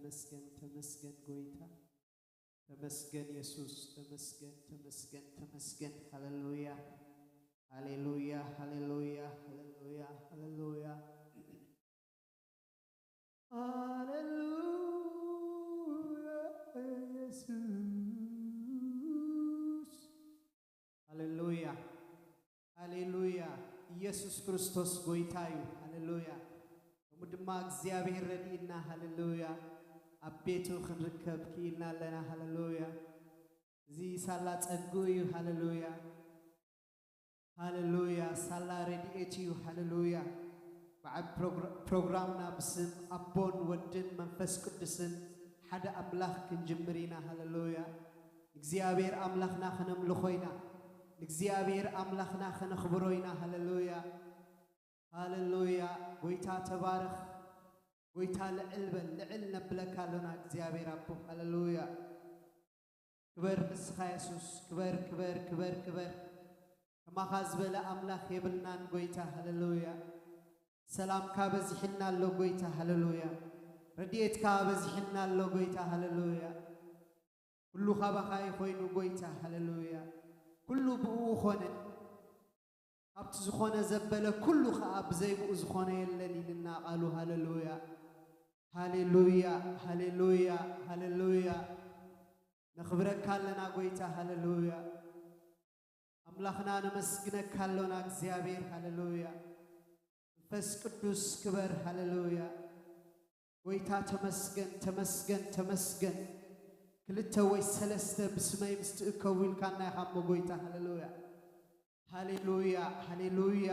ተመስገን፣ ተመስገን ጎይታ፣ ተመስገን የሱስ፣ ተመስገን፣ ተመስገን፣ ተመስገን። ሃሌሉያ፣ ሃሌሉያ፣ ሃሌሉያ፣ ሃሌሉያ፣ ሃሌሉያ፣ ሃሌሉያ። የሱስ፣ ሃሌሉያ፣ ሃሌሉያ። ኢየሱስ ክርስቶስ ጎይታ እዩ። ሃሌሉያ። ከምኡ ድማ እግዚኣብሔር ረድእና። ሃሌሉያ። ኣብ ቤቱ ክንርከብ ክኢልና ኣለና። ሃሌሉያ። እዚ ሳላ ጸግኡ እዩ። ሃሌሉያ፣ ሃሌሉያ። ሳላ ረድኤት እዩ። ሃሌሉያ። በዓል ፕሮግራ-፣ ፕሮግራምና ብስም ኣቦን ወድን መንፈስ ቅዱስን ሓደ ኣምላኽ ክንጅምር ኢና። ሃሌሉያ። እግዚኣብሔር ኣምላኽና ከነምልኾ ኢና። ንእግዚኣብሔር ኣምላኽና ከነኽብሮ ኢና። ሃሌሉያ፣ ሃሌሉያ። ጎይታ ተባረኽ። ጎይታ ልዕል በል፣ ልዕል ነብለካ ኣሎና እግዚኣብሔር ኣቦ። ሃሌሉያ። ክበር ንስኻ የሱስ፣ ክበር፣ ክበር፣ ክበር፣ ክበር። ከማኻ ዝበለ ኣምላኽ የብልናን ጎይታ። ሃሌሉያ። ሰላምካ በዚሕልና ኣሎ ጎይታ። ሃሌሉያ። ረድኤትካ በዚሕልና ኣሎ ጎይታ። ሃሌሉያ። ኩሉ ካባኻ እዩ ኮይኑ ጎይታ። ሃሌሉያ። ኩሉ ብእኡ ኾነ፣ ካብቲ ዝኾነ ዘበለ ኩሉ ኸኣ ብዘይ ብኡ ዝኾነ የለን ኢልና ቃሉ። ሃሌሉያ፣ ሃሌሉያ፣ ሃሌሉያ፣ ሃሌሉያ። ነኽብረካ ኣለና ጎይታ። ሃሌሉያ። ኣምላኽና ነመስግነካ ኣሎና እግዚኣብሔር። ሃሌሉያ። መንፈስ ቅዱስ ክበር። ሃሌሉያ። ጎይታ ተመስገን፣ ተመስገን፣ ተመስገን። ክልተ ወይ ሰለስተ ብስመይ ምስ ትእከቡ ኢልካና ኢኻ እሞ ጎይታ። ሃሌሉያ፣ ሃሌሉያ፣ ሃሌሉያ።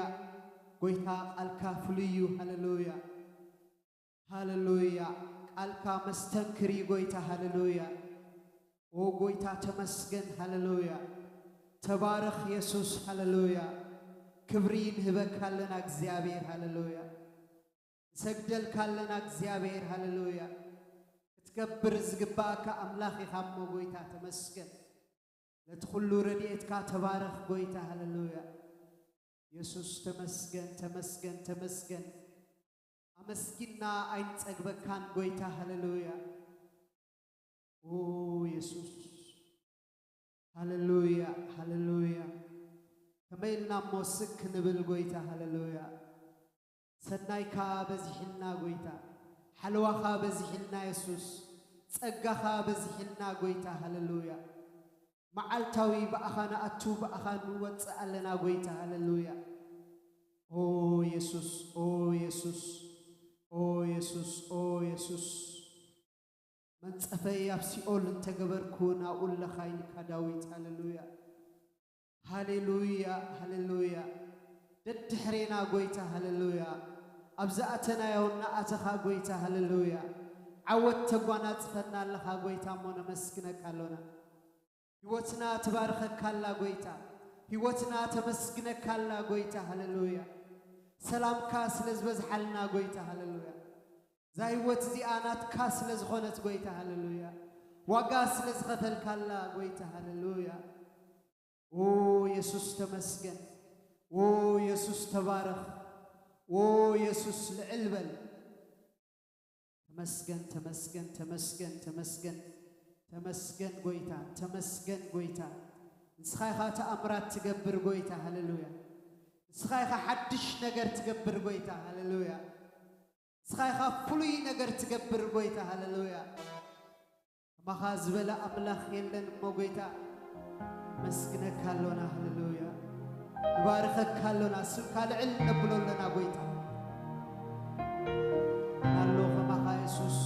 ጎይታ ቃልካ ፍሉይ እዩ። ሃሌሉያ፣ ሃሌሉያ። ቃልካ መስተንክር እዩ ጎይታ። ሃሌሉያ። ኦ ጎይታ ተመስገን። ሃሌሉያ። ተባረኽ የሱስ። ሃሌሉያ። ክብሪ ንህበካ ኣለና እግዚኣብሔር። ሃሌሉያ። ንሰግደልካ ኣለና እግዚኣብሔር። ሃሌሉያ። ክትገብር ዝግባእካ ኣምላኽ ኢኻ እሞ ጎይታ ተመስገን። ነቲ ኩሉ ረድኤትካ ተባረኽ ጎይታ። ሃሌሉያ። የሱስ ተመስገን፣ ተመስገን፣ ተመስገን። ኣመስጊንና ኣይንጸግበካን ጎይታ። ሃሌሉያ። ኦ የሱስ። ሃሌሉያ፣ ሃሌሉያ። ከመይ ኢልና እሞ ስክ ክንብል ጎይታ። ሃሌሉያ። ሰናይካ በዚሕልና ጎይታ። ሓለዋኻ በዚሕልና የሱስ። ጸጋኻ በዚሕልና ጎይታ። ሃሌሉያ። መዓልታዊ ብኣኻ ንኣቱ ብኣኻ ንወጽእ ኣለና ጎይታ። ሃሌሉያ። ኦ የሱስ፣ ኦ የሱስ፣ ኦ የሱስ፣ ኦ የሱስ። መንጸፈይ ኣብ ሲኦል እንተገበርኩ ናብኡ ኣለኻ ኢልካ ዳዊት። ሃሌሉያ፣ ሃሌሉያ፣ ሃሌሉያ። ደድሕሬና ጎይታ። ሃሌሉያ። ኣብ ዝኣተናዮ እናኣተኻ ጎይታ። ሃሌሉያ። ዓወት ተጓናጽፈና ኣለኻ ጎይታ እሞ ነመስግነካ ኣሎና። ህይወትና ትባርኸካ ኣላ ጎይታ። ህይወትና ተመስግነካ ኣላ ጎይታ። ሃሌሉያ። ሰላምካ ስለ ዝበዝሓልና ጎይታ። ሃሌሉያ። እዛ ህይወት እዚኣ ናትካ ስለ ዝኾነት ጎይታ። ሃሌሉያ። ዋጋ ስለ ዝኸፈልካላ ጎይታ። ሃሌሉያ። ኦ የሱስ ተመስገን። ኦ የሱስ ተባረኽ። ኦ የሱስ ልዕል በል። ተመስገን፣ ተመስገን፣ ተመስገን፣ ተመስገን፣ ተመስገን ጎይታ፣ ተመስገን ጎይታ። ንስኻ ኢኻ ተኣምራት ትገብር ጎይታ። ሃሌሉያ። ንስኻ ኢኻ ሓድሽ ነገር ትገብር ጎይታ። ሃሌሉያ። ንስኻ ኢኻ ፍሉይ ነገር ትገብር ጎይታ። ሃሌሉያ። ከማኻ ዝበለ ኣምላኽ የለን እሞ ጎይታ፣ ነመስግነካ ኣሎና። ሃሌሉያ። ንባርኸካ ኣሎና፣ ስምካ ልዕል ነብሎ ኣሎና ጎይታ። ኣሎ ከማኻ የሱስ፣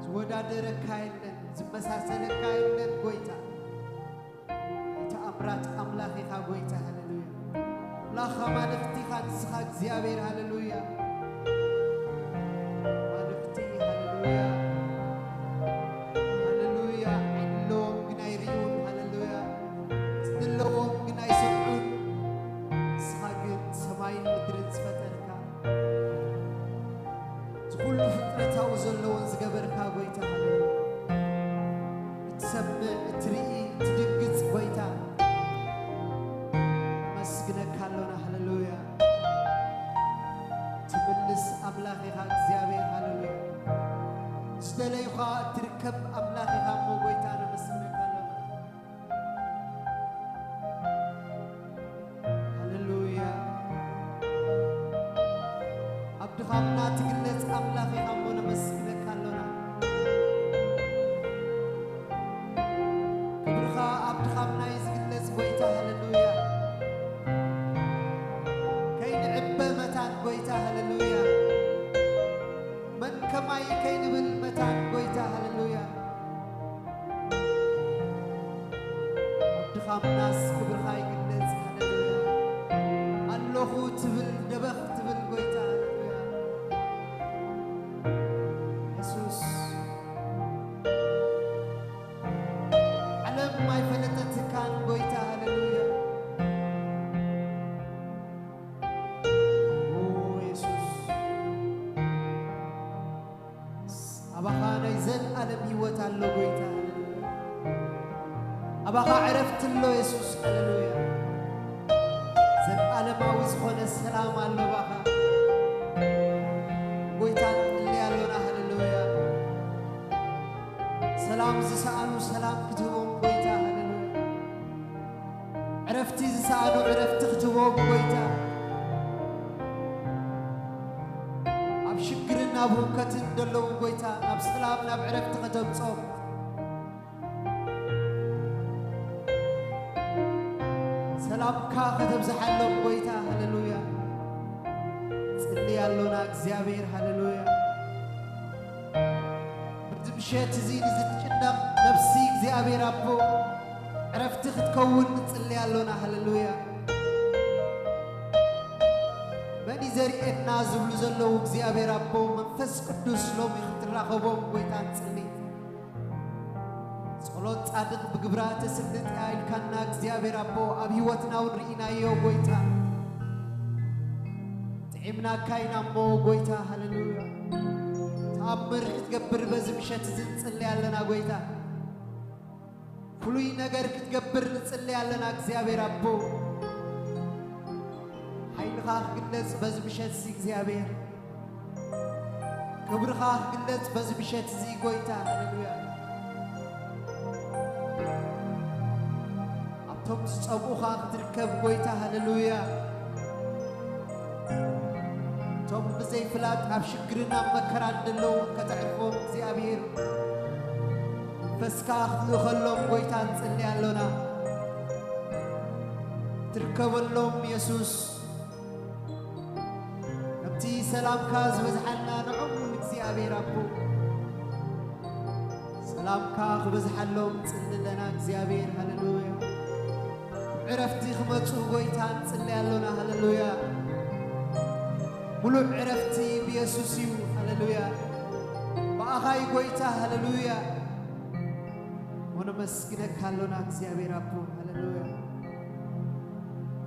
ዝወዳደረካ የለን፣ ዝመሳሰለካ የለን ጎይታ። ናይ ተኣምራት ኣምላኽ ኢኻ ጎይታ። ሃሌሉያ። ኣምላኽ ኣማልኽቲ ኢኻ ንስኻ እግዚኣብሔር። ሃሌሉያ። ኣማልኽቲ። ሃሌሉያ። ሃሌሉያ። ዓይኒ ኣለዎም ግን ኣይርእዩን። ሃሌሉያ። እዝኒ ኣለዎም ግን ኣይሰምዑን። ንስኻ ግን ሰማይን ምድርን ዝፈጠርካ፣ እዚ ኩሉ ፍጥረታዊ ዘለዎን ዝገበርካ ጎይታ። ሃሌሉያ። እትሰምዕ፣ እትርኢ፣ እትድንግጽ ጎይታ፣ ነመስግነካ ኣሎና። ሃሌሉያ። ትምልስ ኣምላኽ ኢኻ እግዚኣብሔር። ሃሌሉያ። ተለይኻ እትርከብ ኣምላኽ ኢኻ እሞ ጎይታ ነመስግነካ ኣለና። ሃሌሉያ። ኣብ ድኻምና ትግለጽ ኣምላኽ ኢኻ እሞ ነመስግነካ ኣሎና። ክብርኻ ኣብ ድኻምና እዩ ዝግለጽ ጎይታ። ሃሌሉያ። ከይንዕበ መታን ጎይታ። ሃሌሉያ። መን ከማይ ከይንብል መታን ጎይታ። ሃሌሉያ። ኣብ ድኻምናስ ክብርኻ ይግለጽ። ሃሌሉያ። ኣለኹ ትብል፣ ደበኽ ትብል ጎይታ። ሃሌሉያ። የሱስ፣ ዓለም ኣይፈለጠትካን ጎይታ። ሃሌሉያ። ኦ የሱስ፣ ኣባኻ ናይ ዘልኣለም ህይወት ኣሎ ጎይታ። ኣባኻ ዕረፍቲ ኣሎ የሱስ። ሃሌሉያ። ዘልኣለማዊ ዝኾነ ሰላም ኣሎ ኣባኻ። ጎይታ ንጽሊ ኣሎና። ሃሌሉያ። ሰላም ዝሰኣኑ ሰላም ክትህቦም ጎይታ። ሃሌሉያ። ዕረፍቲ ዝሰኣኑ ዕረፍቲ ክትህቦም ጎይታ። ኣብ ሽግርን ኣብ ህውከትን ዘለዉ ጎይታ፣ ናብ ሰላም ናብ ዕረፍቲ ከተምጾም፣ ሰላምካ ከተብዝሓሎም ጎይታ። ሃሌሉያ። ጽሊ ኣሎና እግዚኣብሔር። ሃሌሉያ። በዚ ምሸት እዚ ንዝትጭነቕ ነፍሲ እግዚኣብሔር ኣቦ ዕረፍቲ ክትከውን ንጽሊ ኣሎና። ሃሌሉያ። መን እዩ ዘርእየና ዝብሉ ዘለዉ እግዚኣብሔር ኣቦ መንፈስ ቅዱስ ሎሚ ክትራኸቦም ጎይታ ንጽሊ። ጸሎት ጻድቕ ብግብራ ተሰልጥ እያ ኢልካና እግዚኣብሔር ኣቦ ኣብ ህይወትና እውን ርኢናዮ ጎይታ። ጥዒምናካ ኢና እሞ ጎይታ። ሃሌሉያ። ተኣምር ክትገብር በዚ ምሸት እዚ ንጽሊ ኣለና ጎይታ። ፍሉይ ነገር ክትገብር ንጽሊ ኣለና እግዚኣብሔር ኣቦ። ሓይልኻ ክግለጽ በዚ ምሸት እዚ እግዚኣብሔር። ክብርኻ ክግለጽ በዚ ምሸት እዚ ጎይታ። ሃሌሉያ። ኣብቶም ዝጸምኡኻ ክትርከብ ጎይታ። ሃሌሉያ። እቶም ብዘይፍላጥ ኣብ ሽግርን ኣብ መከራን ዘለዉ ከተዕርፎም እግዚኣብሔር መንፈስካ ክትልእኸሎም ጎይታ ንጽሊ ኣሎና። ክትርከበሎም የሱስ። ከምቲ ሰላምካ ዝበዝሓልና ንዕኡ ንእግዚኣብሔር ኣቦ ሰላምካ ክበዝሓሎም ንጽሊ ኣለና እግዚኣብሔር። ሃሌሉያ። ዕረፍቲ ክመጹ ጎይታ ንጽሊ ኣሎና። ሃሌሉያ። ሙሉእ ዕረፍቲ ብየሱስ እዩ። ሃሌሉያ። ብኣኻ እዩ ጎይታ። ሃሌሉያ። ወነመስግነካ ኣሎና እግዚኣብሔር ኣቦ። ሃሌሉያ።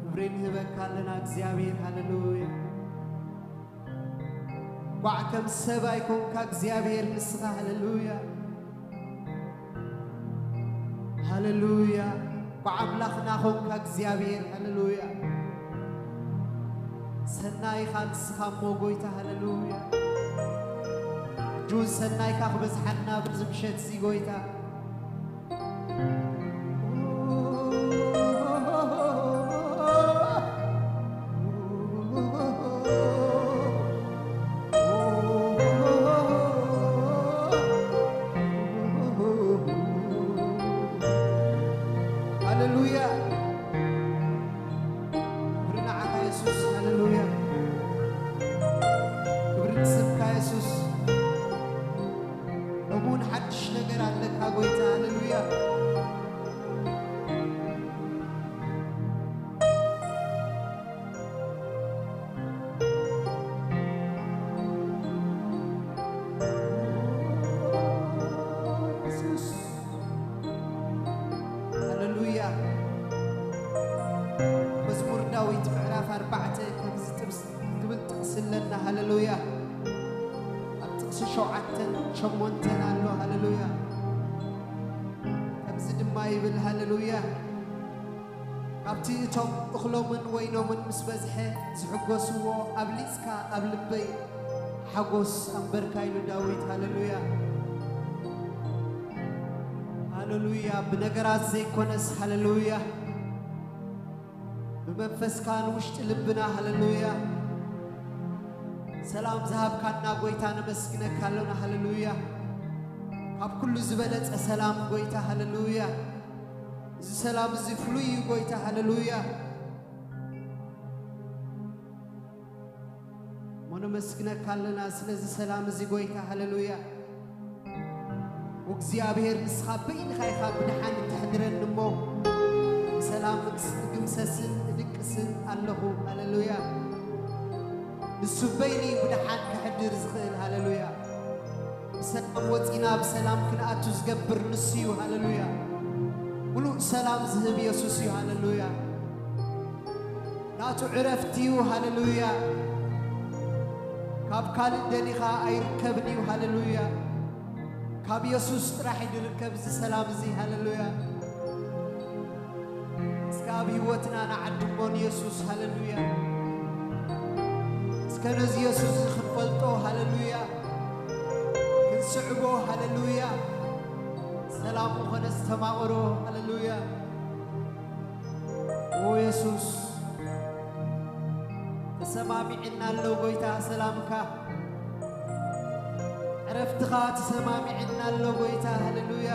ክብሪ ንህበካ ኣለና እግዚኣብሔር። ሃሌሉያ። ኳዕ ከም ሰብ ኣይኮንካ እግዚኣብሔር ንስኻ። ሃሌሉያ። ሃሌሉያ። ኳዕ ኣምላኽና ኾንካ እግዚኣብሔር። ሃሌሉያ። ሰናይኻ ንስኻ እሞ ጎይታ። ሃሌሉያ። እጁን ሰናይካ ክበዝሓና ኣብዚ ምሸት እዚ ጎይታ። ሃሌሉያ። ክብሪ ንዓኻ የሱስ። ሃሌሉያ። ክብሪ ንስምካ የሱስ። እሙን ሓድሽ ነገር ኣለካ ጎይታ። ሃሌሉያ። የሱስ። ሃሌሉያ። መዝሙር ዳዊት ምዕራፍ ኣርባዕተ ከምዚ ጥቅስ ዝብል ጥቅሲ ኣለና። ሃሌሉያ። ኣብ ጥቅሲ ሸውዓተን ሸሞንተን ኣሎ። ሃሌሉያ። ከምዚ ድማ ይብል። ሃሌሉያ። ካብቲ እቶም እኽሎምን ወይኖምን ምስ በዝሐ ዝሕጎስዎ ኣብሊጽካ ኣብ ልበይ ሓጎስ ኣንበርካ ኢሉ ዳዊት። ሃሌሉያ። ሃሌሉያ። ብነገራት ዘይኮነስ፣ ሃሌሉያ፣ ብመንፈስካ ንውሽጢ ልብና፣ ሃሌሉያ፣ ሰላም ዝሃብካና ጎይታ፣ ነመስግነካ ኣሎና። ሃሌሉያ። ካብ ኩሉ ዝበለጸ ሰላም ጎይታ፣ ሃሌሉያ። እዚ ሰላም እዚ ፍሉይ እዩ ጎይታ፣ ሃሌሉያ። እሞ ነመስግነካ ኣለና ስለዚ ሰላም እዚ ጎይታ፣ ሃሌሉያ። እግዚኣብሔር፣ ንስኻ በይንኻ ኢኻ ብድሓን እተሕድረኒ እሞ፣ ብሰላም እግስ-፣ እግምሰስን እድቅስን ኣለኹ። ሃሌሉያ። ንሱ በይኑ እዩ ብድሓን ከሕድር ዝኽእል። ሃሌሉያ። ብሰላም ወጺና ብሰላም ክንኣቱ ዝገብር ንሱ እዩ። ሃሌሉያ። ሙሉእ ሰላም ዝህብ የሱስ እዩ። ሃሌሉያ። ናቱ ዕረፍቲ እዩ። ሃሌሉያ። ካብ ካልእ ደሊኻ ኣይርከብን እዩ። ሃሌሉያ። ካብ የሱስ ጥራሕ እዩ ዝርከብ እዚ ሰላም እዚ። ሃሌሉያ። እስከ ኣብ ህይወትና ንዓድሞ ንየሱስ። ሃሌሉያ። እስከ ነዚ የሱስ እዚ ክንፈልጦ፣ ሃሌሉያ፣ ክንስዕቦ፣ ሃሌሉያ፣ ሰላም ምኾነ ዝተማቕሮ። ሃሌሉያ። ኦ የሱስ፣ ተሰማሚዕና ኣሎ ጎይታ ሰላምካ። ዕረፍትኻ ተሰማሚዕና ኣሎ ጎይታ። ሃሌሉያ።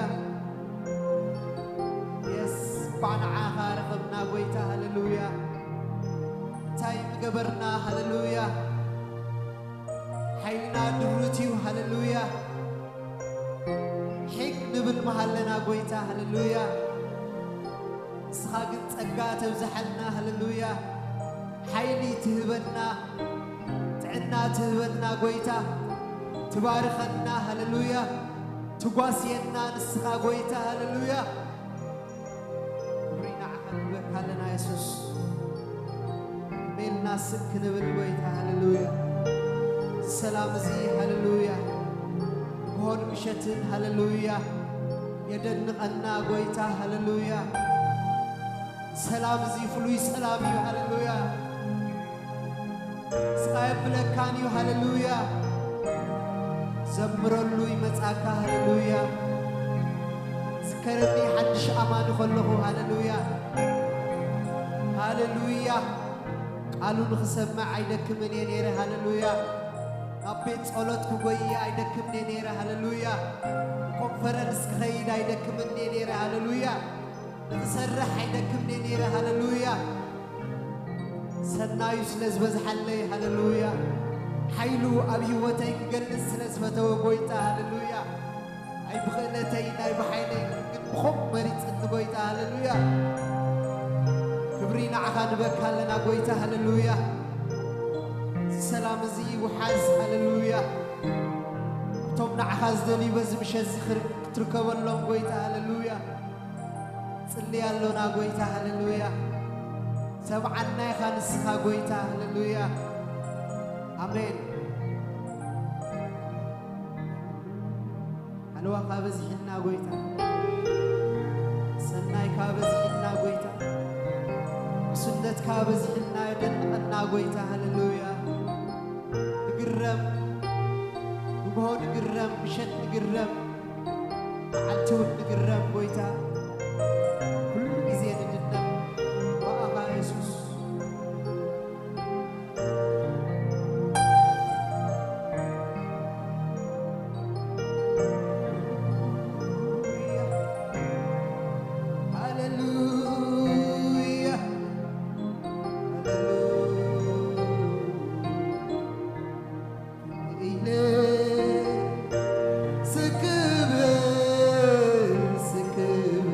የስ፣ እኳ ንዓኻ ረኸብና ጎይታ። ሃሌሉያ። እንታይ ምገበርና? ሃሌሉያ። ሓይልና ድሩት እዩ። ሃሌሉያ። ሒግ ንብል መሃለና ጎይታ። ሃሌሉያ። ንስኻ ግን ጸጋ ተብዝሓልና። ሃሌሉያ። ሓይሊ ትህበና፣ ጥዕና ትህበና ጎይታ። ትባርከና። ሃሌሉያ። ትጓስየና ንስኻ ጎይታ። ሃሌሉያ። ክብሪ ንዓኻ ንበካ ኣለና የሱስ። ቤልና ስቅ ክንብል ጎይታ። ሃሌሉያ። ሰላም እዚ፣ ሃሌሉያ፣ ንግሆን ምሸትን፣ ሃሌሉያ፣ የደንቐና ጎይታ። ሃሌሉያ። ሰላም እዚ ፍሉይ ሰላም እዩ። ሃሌሉያ። ስቓይ የብለካን እዩ። ሃሌሉያ። ዘምረሉ ይመጻካ። ሃሌሉያ። ዝከረኒ ሓድሽ ኣማኒ ከለኹ። ሃሌሉያ። ሃሌሉያ። ቃሉ ንኽሰምዕ ኣይደክምን እየ ነይረ። ሃሌሉያ። ናብ ቤት ጸሎት ክጎይ ኣይደክምን እየ ነይረ። ሃሌሉያ። ኮንፈረንስ ክኸይድ ኣይደክምን እየ ነይረ። ሃሌሉያ። ንኽሰርሕ ኣይደክምን እየ ነይረ። ሃሌሉያ። ሰናዩ ስለ ዝበዝሓለይ። ሃሌሉያ። ሓይሉ ኣብ ህይወተይ ክገልጽ ስለ ዝፈተወ ጎይታ። ሃሌሉያ። ኣይ ብኽእለተይ ናይ ብሓይለይ ግን ብኸም መሪጽኒ ጎይታ። ሃሌሉያ። ክብሪ ንዓኻ ንበካ ኣለና ጎይታ። ሃሌሉያ። እዚ ሰላም እዚ ይውሓዝ። ሃሌሉያ። እቶም ንዓኻ ዝደልዩ በዚ ምሸት እዚ ክር-፣ ክትርከበሎም ጎይታ። ሃሌሉያ። ጽሊ ኣሎና ጎይታ። ሃሌሉያ። ሰምዓና ኢኻ ንስኻ ጎይታ። ሃሌሉያ። ኣሜን። ሓለዋኻ በዚሕልና ጎይታ። ሰናይካ በዚሕልና ጎይታ። ቅሱነትካ በዚሕልና የደንቐና ጎይታ። ሃሌሉያ። ንግረም፣ ንግሆ ንግረም፣ ምሸት ንግረም፣ መዓልቲ እውን ንግረም ጎይታ። ኩሉ ግዜ ንድነቕ ብኣኻ የሱስ። ሃሌሉያ፣ ሃሌሉያ። ኢለ ስክብ ስክብ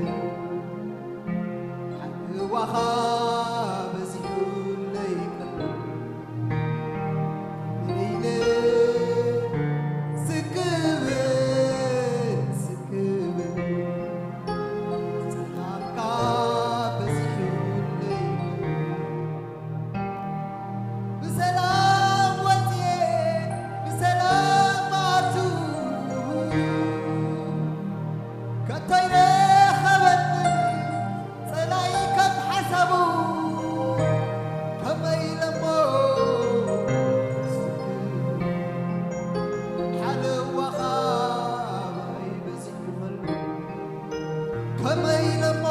ከመይ ኢለ እሞ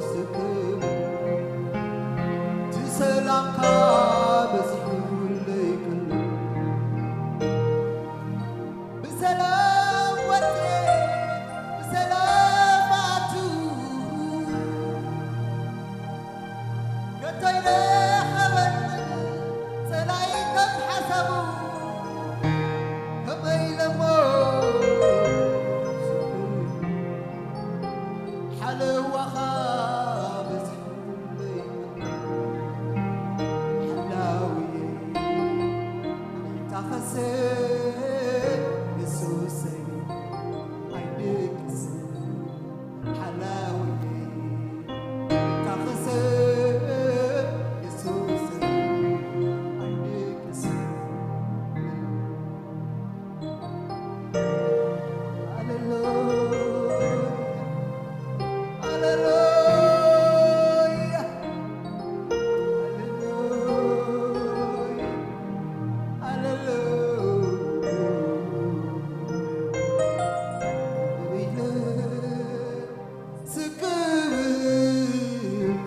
ስክብ እቲ ሰላምካ በዚሑለይ ከሎ ብሰላም ወፅኤ ብሰላም ኣቱ ገቶይለ ሓበን ጸላይ ከም ሓሳቡ ከመይ ኢለ እሞ ሓለዋኻ በዚሑለይ ሓላውየ ኣይታኸሰ የሱሰይ ኣይድቅስ ሓላውየ ታኸሰ የሱስ ኣይድቅስ። ሃሌሉያ፣ ሃሌሉያ፣ ሃሌሉያ፣ ሃሌሉያ። ስክብ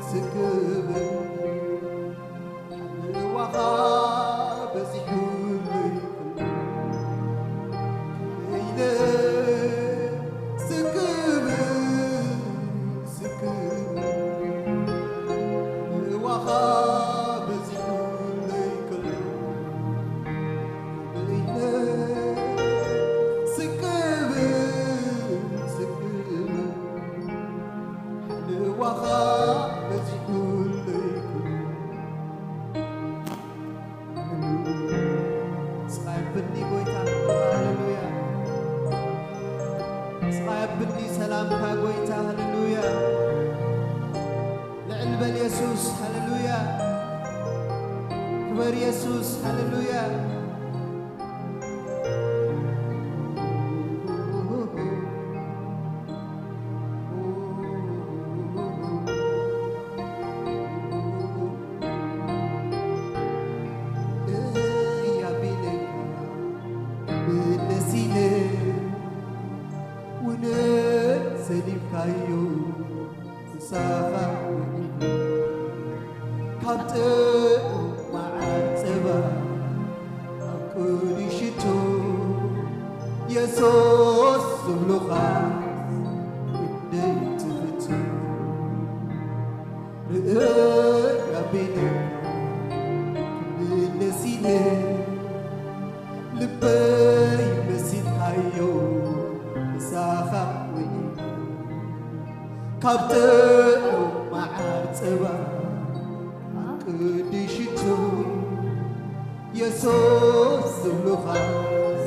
ስክብ ሓለዋኻ በዚሑለይ ኢለ ስክብ ስክብ ሓለዋኻ በዚሑለይ ከሎ ኢለ ስክብ ስክብ ሓለዋኻ በዚሑለይ። ስቓይ ኣብኒ ጎይታ፣ ሃሌሉያ። ስቓይ ኣብኒ ሰላምካ ጎይታ፣ ሃሌሉያ። ልዕል በል የሱስ፣ ሃሌሉያ። ክበር የሱስ፣ ሃሌሉያ። እያ ቢለካ መለሲነ ውነት ሰሊምካዮ ምሳኻ ውዒሉ ካብ ጥዑም መዓር ጸባ ኣብ ቅዱይ ሽቶ የሱስ ዝብሉኻስ ክንደይ ትፍቱ። ርእይ ኣቢለ ክምለስ ኢለ ልበይ መሲጥካዮ ምሳኻ ውዒለ ካብ ጥዑም መዓር ጸባ ኣብ ቅዱይ ሽቶ የሱስ ዝብሉኻስ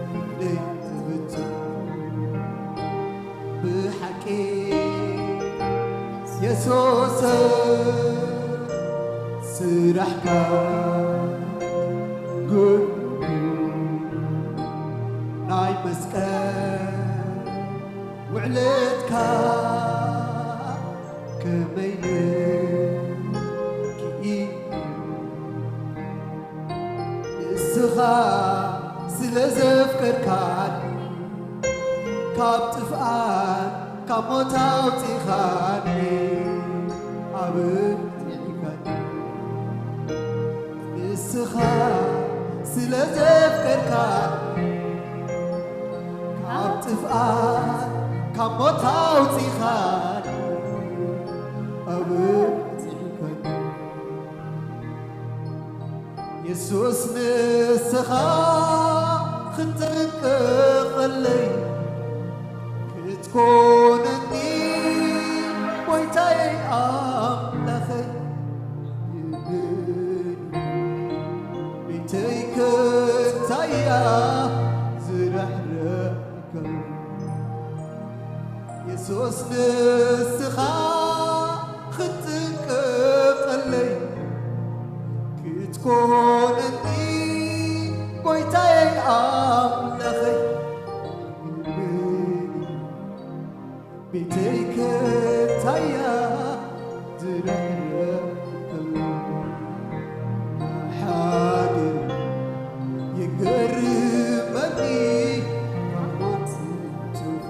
ክንደይ ትፍቱ። ብሓቂ የሱስ ስራሕካ ግርም ናይ መስቀል ውዕለትካ ከመይ ኢለ ክኢል ንስኻ ስለ ዘፍቀርካኒ ካብ ጥፍኣት ካብ ሞት ኣውጺኻኒ ኣብርቲዕካኒ ንስኻ ስለ ዘፍቀርካኒ ካብ ጥፍኣት ካብ ሞት ኣውጺኻኒ ኣብርቲዕካኒ የሱስ ንስኻ ክትጥንቀቐለይ ክትኮነኒ ጎይታየ ኣምላኸይ ይብል ቤተይ ከንታያ ዝረሕረከ የሱስ ንስኻ ክትጥንቀቐለይ ክትኮነኒ ጎይታየ ኣምላኸይ ቤተይ ከንታያ ዝረሕረከ ሓድር ይገርመኒ ካብ ሞት ትርፉ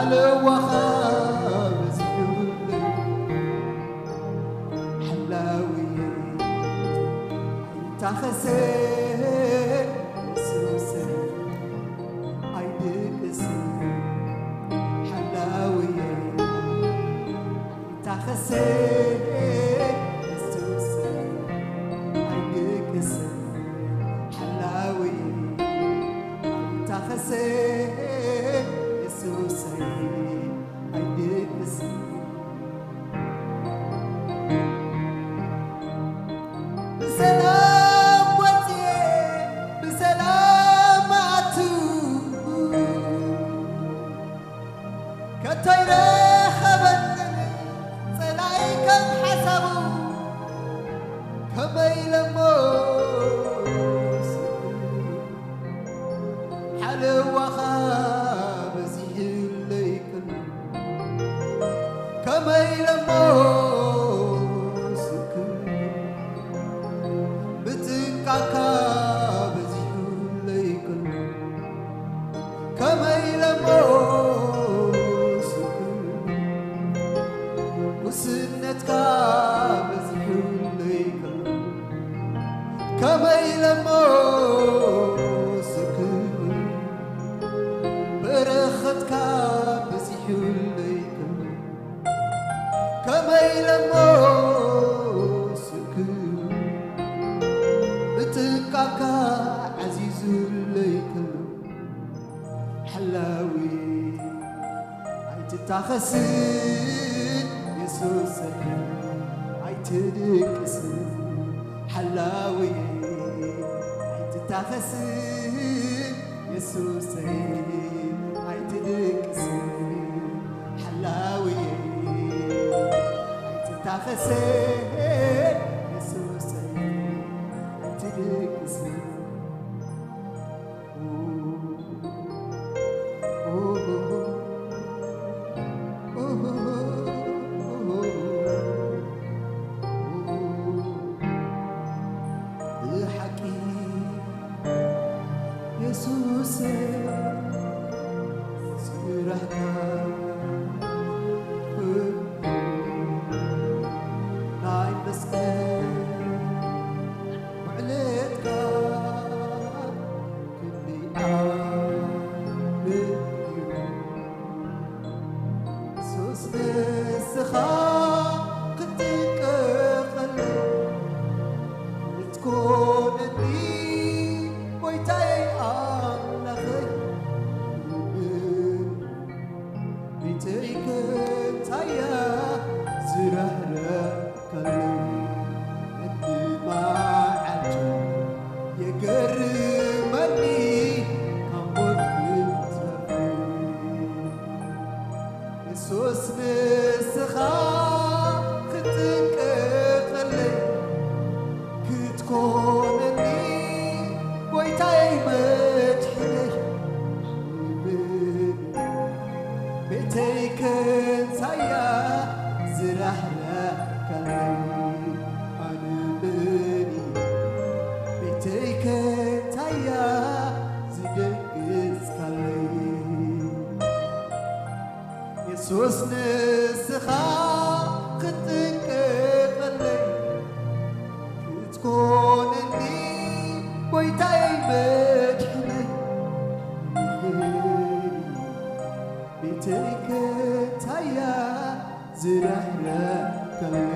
ኣለዋኻ በዚሑለይ ሓላውየ ኣይታኸሰ የሱሰይ ኣይድቅስ ሓላውየ ኣይታኸሰ የሱሰይ ኣይድቅስ ሓላውየ ኣይታኸሰ የሱሰይ ኣይድቅስ ብሰላም ወፅየ ብሰላም ኣቱ ከቶ ይረኸበንን ፀላኢ ከም ሓሳቡ ከመይ ኢለሞ ሓለዋኻ በዚሕለይ ከሎ ከመይ ኢለሞ ስክር ምትንቃካ በዚሕለይ ከሎ ከመይ ኢለሞ ስክር ውስነትካ በዚሕለይ ከሎ ከመይ ኢለሞ ስክር በረኸትካ በዚሑለይ ከሎ ከመይ ኢለሞ ስክር ምትንቃካ ዓዚዙለይ ከሎ ሓላዊ ኣይትታኸስን የሱሰይ ኣይትድቅስን ሓላውየ ኣይትታኸስን የሱሰይ ኣይትድቅስን ሓላውየ ኣይትታኸስን የሱሰይ ኣይትድቅስን ብሓቂ የሱስ ስራሕካ ናይ መስቀል ውዕለትካ ክንደይ ዓቢ እዩ። ሱስ ንስኻ ክትጥቀቐለይ ክትኮነኒ ጎይታየ ኣምላኸይ ቤተይ ከንታያ ዝራህረካለይ መዓልቱ የገርመኒ ካብ ሞት ምትራፈይ የሱስ ንስኻ ክትጥቀቐለይ ክትኮነኒ ጎይታየይ መድሕነይ ቤተይ ከንታያ ዝራህረካለይ ኣነ መን ቤተይ ከንታያ ዝደግስካለይ የሱስ ንስኻ ክትጥቀቐለይ ክትኮነኒ ጎይታየይ መድሕነይ ቤተይ ከንታያ ዝራህረካለይ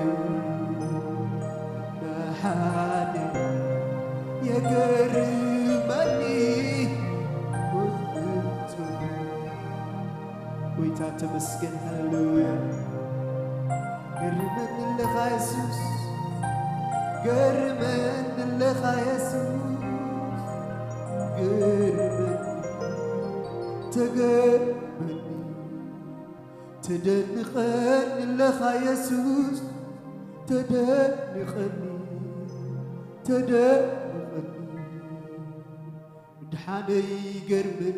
ንሓደ የገርመኒ ጎይታ ተመስገን ሃሌሉያ ገርመኒ ኣለኻ የሱስ ገርመኒ ኣለኻ የሱስ ገርመኒ ተገርመኒ ተደንቐኒ ኣለኻ የሱስ ተደንቐኒ ተደንቐኒ ምድሓነይ ገርመኒ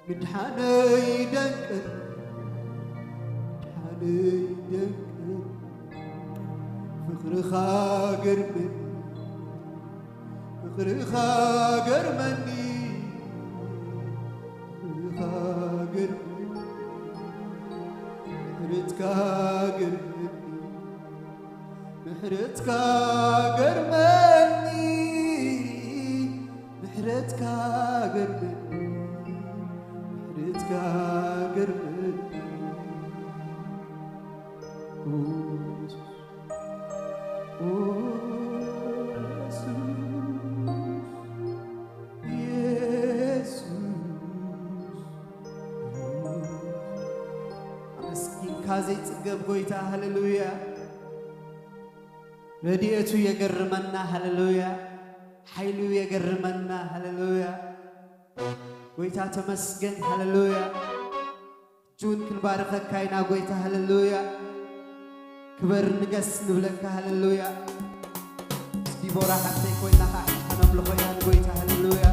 ምድሓነይ ደንቀኒ ምድሓነይ ደንቀኒ ፍቕርኻ ገርመኒ ፍቕርኻ ገርመኒ ፍቕርኻ ገርመኒ ምሕረትካ ገርመኒ፣ ምሕረትካ ገርመኒ፣ ምሕረትካ ገርመኒ፣ ምሕረትካ ገርመኒ። ኦ የሱስ፣ ኦ የሱስ፣ የሱስ። ኣመስጊንካ ዘይጽገብ ጎይታ፣ ሃሌሉያ። ረድኤቱ የገርመና፣ ሃሌሉያ። ሓይሉ የገርመና፣ ሃሌሉያ። ጎይታ ተመስገን፣ ሃሌሉያ። እጅውን ክንባርከካ ኢና ጎይታ፣ ሃሌሉያ። ክበር ንገስ ንብለካ፣ ሃሌሉያ። ምስ ዲቦራ ሓፍተይ ኮይና ከዓ ሓፍትካ ነምልኾ ኢና ንጎይታ፣ ሃሌሉያ።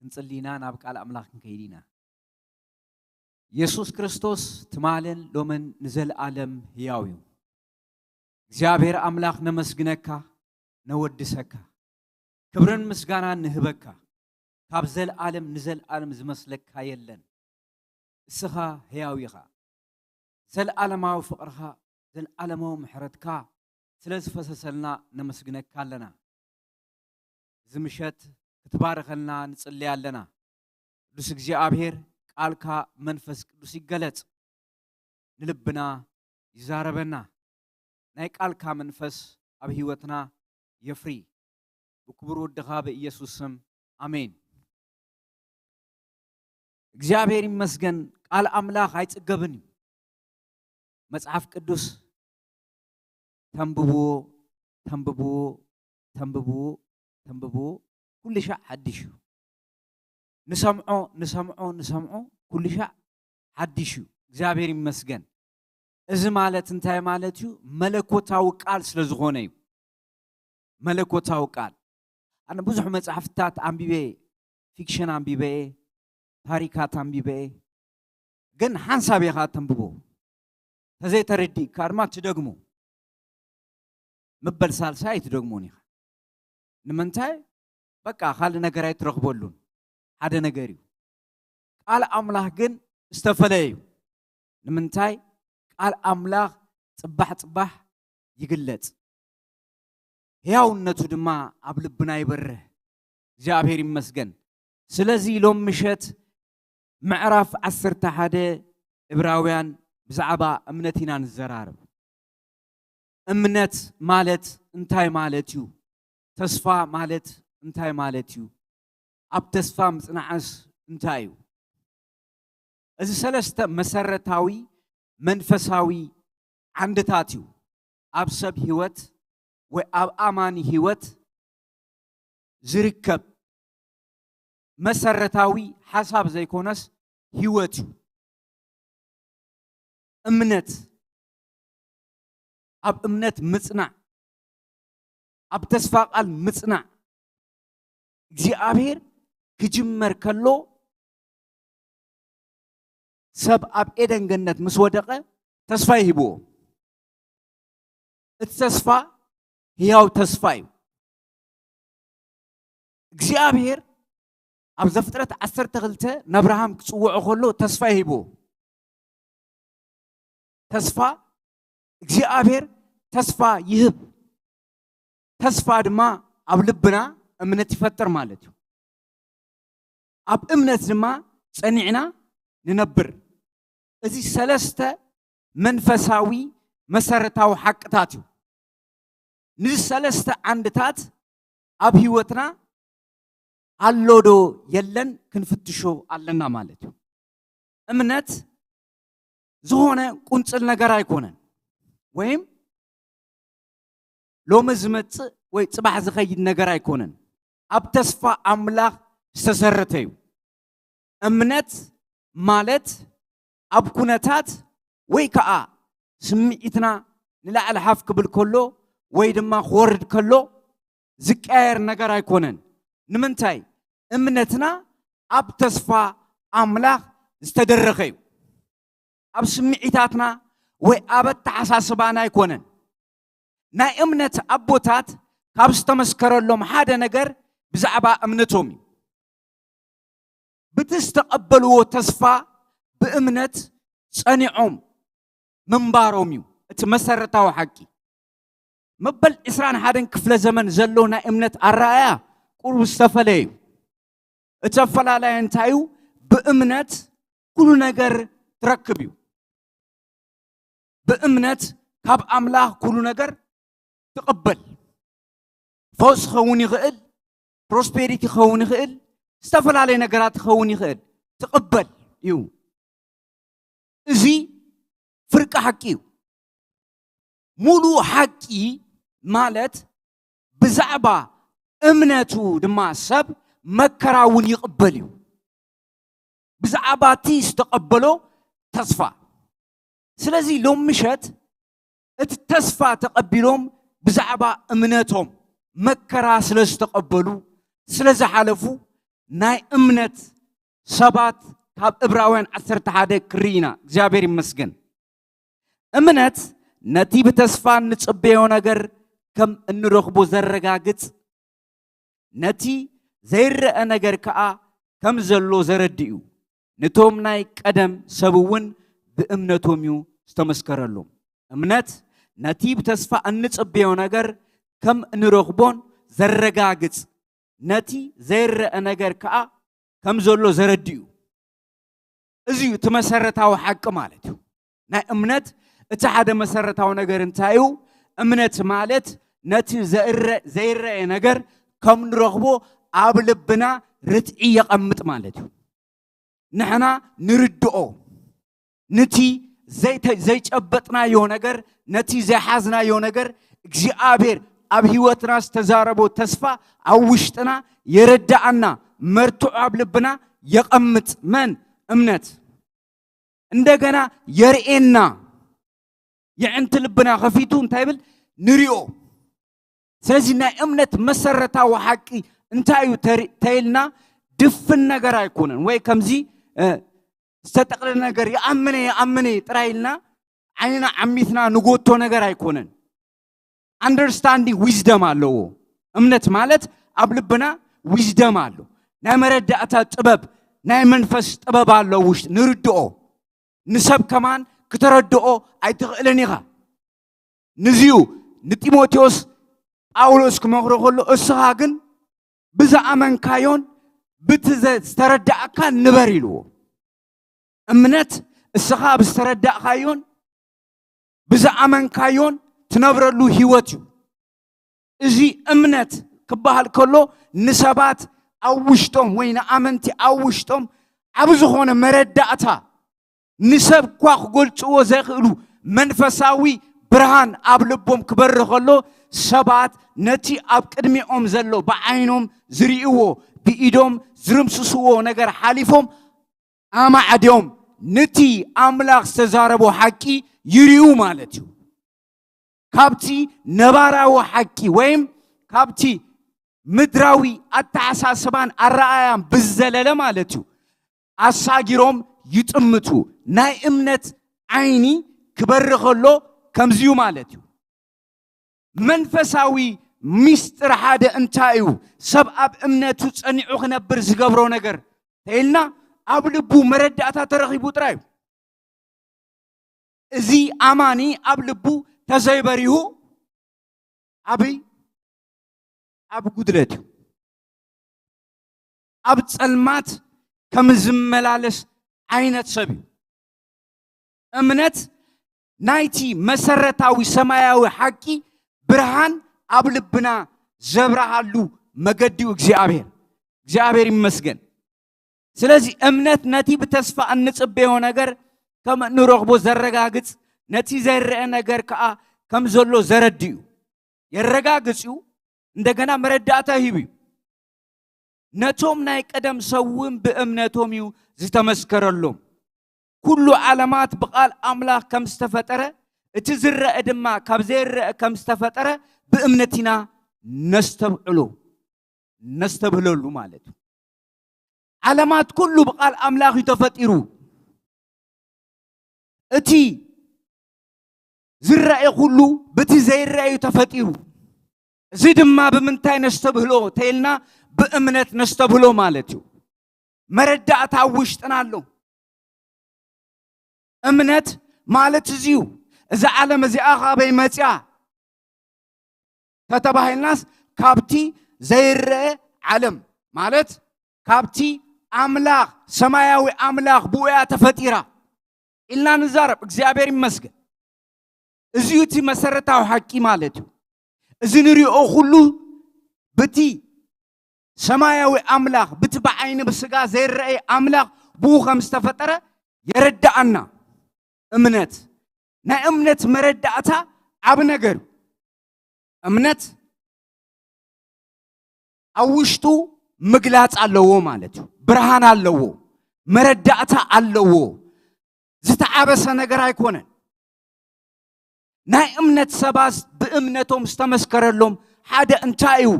ክንጽሊ ኢና፣ ናብ ቃል ኣምላኽ ክንከይድ ኢና። የሱስ ክርስቶስ ትማልን ሎምን ንዘለኣለም ህያው እዩ። እግዚኣብሔር ኣምላኽ ነመስግነካ፣ ነወድሰካ፣ ክብርን ምስጋናን ንህበካ። ካብ ዘለኣለም ንዘለኣለም ዝመስለካ የለን። እስኻ ህያው ኢኻ። ዘለኣለማዊ ፍቕርኻ፣ ዘለኣለማዊ ምሕረትካ ስለ ዝፈሰሰልና ነመስግነካ ኣለና። እዚ ምሸት ክትባርኸልና ንጽሊ ኣለና። ቅዱስ እግዚኣብሔር፣ ቃልካ መንፈስ ቅዱስ ይገለጽ፣ ንልብና ይዛረበና። ናይ ቃልካ መንፈስ ኣብ ህይወትና የፍሪ። ብክቡር ወድኻ ብኢየሱስ ስም፣ ኣሜን። እግዚኣብሔር ይመስገን፣ ቃል ኣምላኽ ኣይጽገብን እዩ። መጽሓፍ ቅዱስ ተንብብዎ፣ ተንብብዎ፣ ተንብብዎ፣ ተንብብዎ፣ ኩሉ ሻዕ ሓድሽ እዩ። ንሰምዖ፣ ንሰምዖ፣ ንሰምዖ፣ ኩሉ ሻዕ ሓድሽ እዩ። እግዚኣብሔር ይመስገን። እዚ ማለት እንታይ ማለት እዩ? መለኮታዊ ቃል ስለ ዝኾነ እዩ። መለኮታዊ ቃል። ኣነ ብዙሕ መጽሓፍትታት ኣንቢበ፣ ፊክሽን ኣንቢበ፣ ታሪካት ኣንቢበ፣ ግን ሓንሳብ ኢኻ ተንብቦ። ተዘይተረዲእካ ድማ ትደግሞ። ምበል ሳልሳይ ኣይትደግሞን ኢኻ። ንምንታይ? በቃ ካልእ ነገር ኣይትረኽበሉን። ሓደ ነገር እዩ። ቃል ኣምላኽ ግን ዝተፈለየ እዩ። ንምንታይ? ቃል ኣምላኽ ጽባሕ ጽባሕ ይግለጽ። ሕያውነቱ ድማ ኣብ ልብና ይበርህ። እግዚኣብሔር ይመስገን። ስለዚ ሎም ምሸት ምዕራፍ ዓሰርተ ሓደ ዕብራውያን ብዛዕባ እምነት ኢና ንዘራረብ። እምነት ማለት እንታይ ማለት እዩ? ተስፋ ማለት እንታይ ማለት እዩ? ኣብ ተስፋ ምጽናዕስ እንታይ እዩ? እዚ ሰለስተ መሰረታዊ መንፈሳዊ ዓንድታት እዩ ኣብ ሰብ ህይወት ወይ ኣብ ኣማኒ ህይወት ዝርከብ መሰረታዊ ሓሳብ ዘይኮነስ ህይወት እዩ። እምነት፣ ኣብ እምነት ምጽናዕ፣ ኣብ ተስፋ ቃል ምጽናዕ፣ እግዚኣብሔር ክጅመር ከሎ ሰብ ኣብ ኤደን ገነት ምስ ወደቐ ተስፋ ይሂብዎ። እቲ ተስፋ ህያው ተስፋ እዩ። እግዚኣብሔር ኣብ ዘፍጥረት ዓሰርተ ክልተ ናብርሃም ክጽውዖ ከሎ ተስፋ ይሂብዎ። ተስፋ፣ እግዚኣብሔር ተስፋ ይህብ። ተስፋ ድማ ኣብ ልብና እምነት ይፈጥር ማለት እዩ። ኣብ እምነት ድማ ጸኒዕና ንነብር። እዚ ሰለስተ መንፈሳዊ መሰረታዊ ሓቅታት እዩ። ንዚ ሰለስተ ዓንድታት ኣብ ህይወትና ኣሎ ዶ የለን ክንፍትሾ ኣለና ማለት እዩ። እምነት ዝኾነ ቁንጽል ነገር ኣይኮነን፣ ወይም ሎሚ ዝመጽእ ወይ ጽባሕ ዝኸይድ ነገር ኣይኮነን። ኣብ ተስፋ ኣምላኽ ዝተሰረተ እዩ። እምነት ማለት ኣብ ኩነታት ወይ ከኣ ስምዒትና ንላዕሊ ሓፍ ክብል ከሎ ወይ ድማ ክወርድ ከሎ ዝቀያየር ነገር ኣይኮነን። ንምንታይ? እምነትና ኣብ ተስፋ ኣምላኽ ዝተደረኸ እዩ። ኣብ ስምዒታትና ወይ ኣብ ኣተሓሳስባና ኣይኮነን። ናይ እምነት ኣቦታት ካብ ዝተመስከረሎም ሓደ ነገር ብዛዕባ እምነቶም እዩ። ብቲ ዝተቐበልዎ ተስፋ ብእምነት ጸኒዖም ምንባሮም እዩ እቲ መሰረታዊ ሓቂ። መበል ዕስራን ሓደን ክፍለ ዘመን ዘሎ ናይ እምነት ኣረኣእያ ቁሩብ ዝተፈለየ እዩ። እቲ ኣፈላላይ እንታይ እዩ? ብእምነት ኩሉ ነገር ትረክብ እዩ። ብእምነት ካብ ኣምላኽ ኩሉ ነገር ትቕበል። ፈውስ ክኸውን ይኽእል፣ ፕሮስፔሪቲ ክኸውን ይኽእል፣ ዝተፈላለየ ነገራት ክኸውን ይኽእል። ትቕበል እዩ። እዚ ፍርቂ ሓቂ እዩ። ሙሉእ ሓቂ ማለት ብዛዕባ እምነቱ ድማ ሰብ መከራ እውን ይቕበል እዩ። ብዛዕባ እቲ ዝተቐበሎ ተስፋ። ስለዚ ሎም ምሸት እቲ ተስፋ ተቐቢሎም ብዛዕባ እምነቶም መከራ ስለ ዝተቐበሉ፣ ስለ ዝሓለፉ፣ ናይ እምነት ሰባት ካብ ዕብራውያን ዓሰርተ ሓደ ክርኢ ኢና። እግዚኣብሔር ይመስገን። እምነት ነቲ ብተስፋ እንጽበዮ ነገር ከም እንረኽቦ ዘረጋግጽ፣ ነቲ ዘይረአ ነገር ከኣ ከም ዘሎ ዘረድእ እዩ። ነቶም ናይ ቀደም ሰብ እውን ብእምነቶም እዩ ዝተመስከረሎም። እምነት ነቲ ብተስፋ እንጽበዮ ነገር ከም እንረኽቦን ዘረጋግጽ፣ ነቲ ዘይረአ ነገር ከኣ ከም ዘሎ ዘረድእ እዩ። እዚ እዩ እቲ መሰረታዊ ሓቂ ማለት እዩ። ናይ እምነት እቲ ሓደ መሰረታዊ ነገር እንታይ እዩ? እምነት ማለት ነቲ ዘእረ-፣ ዘይረአ ነገር ከም ንረኽቦ ኣብ ልብና ርትዒ የቐምጥ ማለት እዩ። ንሕና ንርድኦ፣ ነቲ ዘይተ-፣ ዘይጨበጥናዮ ነገር፣ ነቲ ዘይሓዝናዮ ነገር እግዚኣብሔር ኣብ ህይወትና ዝተዛረቦ ተስፋ ኣብ ውሽጥና የረድኣና፣ መርትዖ ኣብ ልብና የቐምጥ። መን? እምነት። እንደገና የርእየና። የዕንቲ ልብና ከፊቱ እንታይ ይብል? ንሪኦ። ስለዚ ናይ እምነት መሰረታዊ ሓቂ እንታይ እዩ ተሪ-፣ ተይልና ድፍን ነገር ኣይኮነን፣ ወይ ከምዚ፣ እ፣ ዝተጠቕለለ ነገር ይኣምነ ይኣምነ ጥራይ ኢልና ዓይንና ዓሚትና ንጎቶ ነገር ኣይኮነን። Understanding wisdom ኣለዎ። እምነት ማለት ኣብ ልብና wisdom ኣሎ። ናይ መረዳእታ ጥበብ፣ ናይ መንፈስ ጥበብ ኣሎ ውሽጢ ንርድኦ። ንሰብ ከማን ክተረድኦ ኣይትኽእልን ኢኻ። ንዚዩ ንጢሞቴዎስ ጳውሎስ ክመኽሮ ከሎ፣ "እስኻ ግን ብዝኣመንካዮን ብቲ ዘ-፣ ዝተረዳእካን ንበር" ኢልዎ። እምነት እስኻ ብዝተረዳእካዮን ብዝኣመንካዮን ትነብረሉ ህይወት እዩ። እዚ እምነት ክበሃል ከሎ ንሰባት ኣብ ውሽጦም ወይ ንኣመንቲ ኣብ ውሽጦም ዓቢ ዝኾነ መረዳእታ ንሰብ እኳ ክገልጽዎ ዘይክእሉ መንፈሳዊ ብርሃን ኣብ ልቦም ክበርህ ከሎ፣ ሰባት ነቲ ኣብ ቅድሚኦም ዘሎ ብዓይኖም ዝርእይዎ፣ ብኢዶም ዝርምስስዎ ነገር ሓሊፎም ኣማዕድዮም ንቲ ኣምላኽ ዝተዛረቦ ሓቂ ይርእዩ ማለት እዩ። ካብቲ ነባራዊ ሓቂ ወይም ካብቲ ምድራዊ ኣተሓሳስባን ኣረኣያን ብዝዘለለ ማለት እዩ። ኣሳጊሮም ይጥምቱ። ናይ እምነት ዓይኒ ክበርህ ከሎ ከምዚዩ ማለት እዩ። መንፈሳዊ ሚስጥር ሓደ እንታይ እዩ? ሰብ ኣብ እምነቱ ጸኒዑ ክነብር ዝገብሮ ነገር ተይልና ኣብ ልቡ መረዳእታ ተረኺቡ ጥራይ እዩ። እዚ ኣማኒ ኣብ ልቡ ተዘይበሪሁ ኣብይ ኣብ ጉድለት እዩ። ኣብ ጸልማት ከም ዝመላለስ ዓይነት ሰብ እዩ። እምነት ናይቲ መሰረታዊ ሰማያዊ ሓቂ ብርሃን ኣብ ልብና ዘብርሃሉ መገዲ እዩ እግዚኣብሔር። እግዚኣብሔር ይመስገን። ስለዚ እምነት ነቲ ብተስፋ እንጽበዮ ነገር ከም እንረኽቦ ዘረጋግጽ፣ ነቲ ዘይረአ ነገር ከኣ ከም ዘሎ ዘረድእ እዩ። የረጋግጽ እዩ፣ እንደገና መረዳእታ ይህብ እዩ። ነቶም ናይ ቀደም ሰብ እውን ብእምነቶም እዩ ዝተመስከረሎም። ኩሉ ዓለማት ብቓል ኣምላኽ ከም ዝተፈጠረ፣ እቲ ዝረአ ድማ ካብ ዘይረአ ከም ዝተፈጠረ ብእምነት ኢና ነስተብዕሎ፣ ነስተብህለሉ ማለት እዩ። ዓለማት ኩሉ ብቓል ኣምላኽ እዩ ተፈጢሩ። እቲ ዝረአ ኩሉ ብቲ ዘይረአ እዩ ተፈጢሩ። እዚ ድማ ብምንታይ ነስተብህሎ ተይልና ብእምነት ነስተብህሎ ማለት እዩ። መረዳእታ ኣብ ውሽጥና ኣሎ። እምነት ማለት እዚ እዩ። እዛ ዓለም እዚኣ ካበይ መጽያ ተተባሂልናስ ካብቲ ዘይረአ ዓለም ማለት ካብቲ ኣምላኽ፣ ሰማያዊ ኣምላኽ ብኡ እያ ተፈጢራ ኢልና ንዛረብ። እግዚኣብሔር ይመስገን። እዚ እዩ እቲ መሰረታዊ ሓቂ ማለት እዩ። እዚ ንሪኦ ኩሉ ብቲ ሰማያዊ ኣምላኽ፣ ብቲ ብዓይኒ ብስጋ ዘይረኣይ ኣምላኽ ብኡ ከም ዝተፈጠረ የረድኣና። እምነት፣ ናይ እምነት መረዳእታ ዓቢ ነገር እዩ። እምነት ኣብ ውሽጡ ምግላጽ ኣለዎ ማለት እዩ። ብርሃን ኣለዎ፣ መረዳእታ ኣለዎ። ዝተዓበሰ ነገር ኣይኮነን። ናይ እምነት ሰባት ብእምነቶም ዝተመስከረሎም ሓደ እንታይ እዩ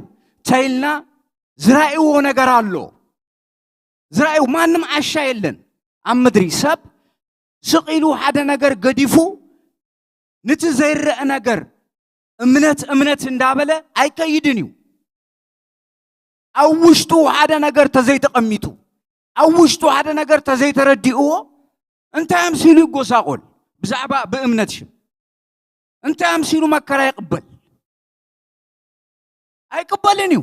ተይልና ዝረእይዎ ነገር ኣሎ። ራእዩ ማንም ዓሻ የለን ኣብ ምድሪ። ሰብ ስቕ ኢሉ ሓደ ነገር ገዲፉ፣ ነቲ ዘይረአ ነገር እምነት፣ እምነት እንዳበለ ኣይከይድን እዩ። ኣብ ውሽጡ ሓደ ነገር ተዘይተቐሚጡ፣ ኣብ ውሽጡ ሓደ ነገር ተዘይተረዲእዎ፣ እንታይ ኣምሲሉ ይጎሳቆል? ብዛዕባ ብእምነት ሽም እንታይ ኣምሲሉ መከራ ይቕበል? ኣይቅበልን እዩ።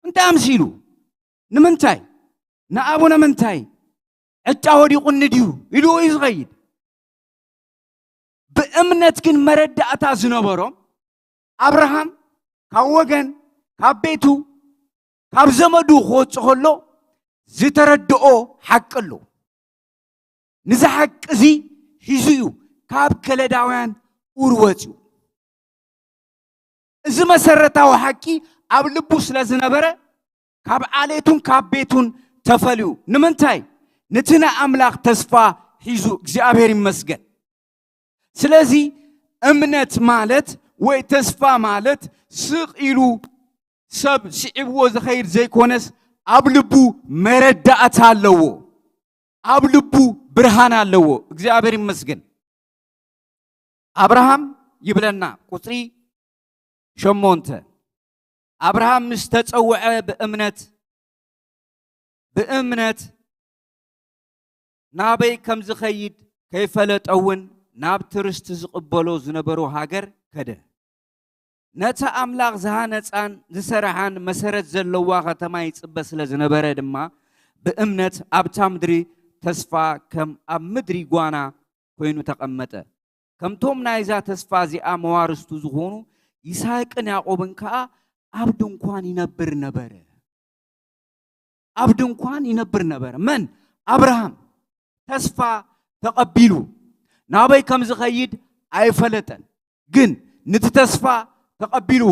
እንታይ ኣምሲሉ? ንምንታይ? ንኣቡነ ምንታይ ዕጫ ወዲቑኒ ድዩ ኢሉ እዩ ዝኸይድ። ብእምነት ግን መረዳእታ ዝነበሮም፣ ኣብርሃም ካብ ወገን፣ ካብ ቤቱ፣ ካብ ዘመዱ ክወጽእ ከሎ ዝተረድኦ ሓቂ ኣሎ። ንዚ ሓቂ እዚ ሒዙ እዩ ካብ ከለዳውያን ኡር ወጺኡ። እዚ መሰረታዊ ሓቂ ኣብ ልቡ ስለ ዝነበረ፣ ካብ ዓሌቱን ካብ ቤቱን ተፈልዩ። ንምንታይ? ነቲ ናይ ኣምላኽ ተስፋ ሒዙ። እግዚኣብሔር ይመስገን። ስለዚ እምነት ማለት ወይ ተስፋ ማለት ስቕ ኢሉ ሰብ ስዒብዎ ዝኸይድ ዘይኮነስ፣ ኣብ ልቡ መረዳእታ ኣለዎ፣ ኣብ ልቡ ብርሃን ኣለዎ። እግዚኣብሔር ይመስገን። ኣብርሃም ይብለና ቁጽሪ ሸሞንተ፣ ኣብርሃም ምስ ተጸውዐ ብእምነት፣ ብእምነት ናበይ ከም ዝኸይድ ከይፈለጠ እውን ናብቲ ርስቲ ዝቕበሎ ዝነበሮ ሃገር ከደ። ነቲ ኣምላኽ ዝሃነጻን ዝሰርሓን መሰረት ዘለዋ ከተማ ይጽበ ስለ ዝነበረ ድማ፣ ብእምነት ኣብታ ምድሪ ተስፋ ከም ኣብ ምድሪ ጓና ኮይኑ ተቐመጠ። ከምቶም ናይዛ ተስፋ እዚኣ መዋርስቱ ዝኾኑ ይስሐቅን ያዕቆብን ከኣ ኣብ ድንኳን ይነብር ነበረ። ኣብ ድንኳን ይነብር ነበረ። መን? ኣብርሃም። ተስፋ ተቐቢሉ። ናበይ ከም ዝኸይድ ኣይፈለጠን። ግን ነቲ ተስፋ ተቐቢልዎ።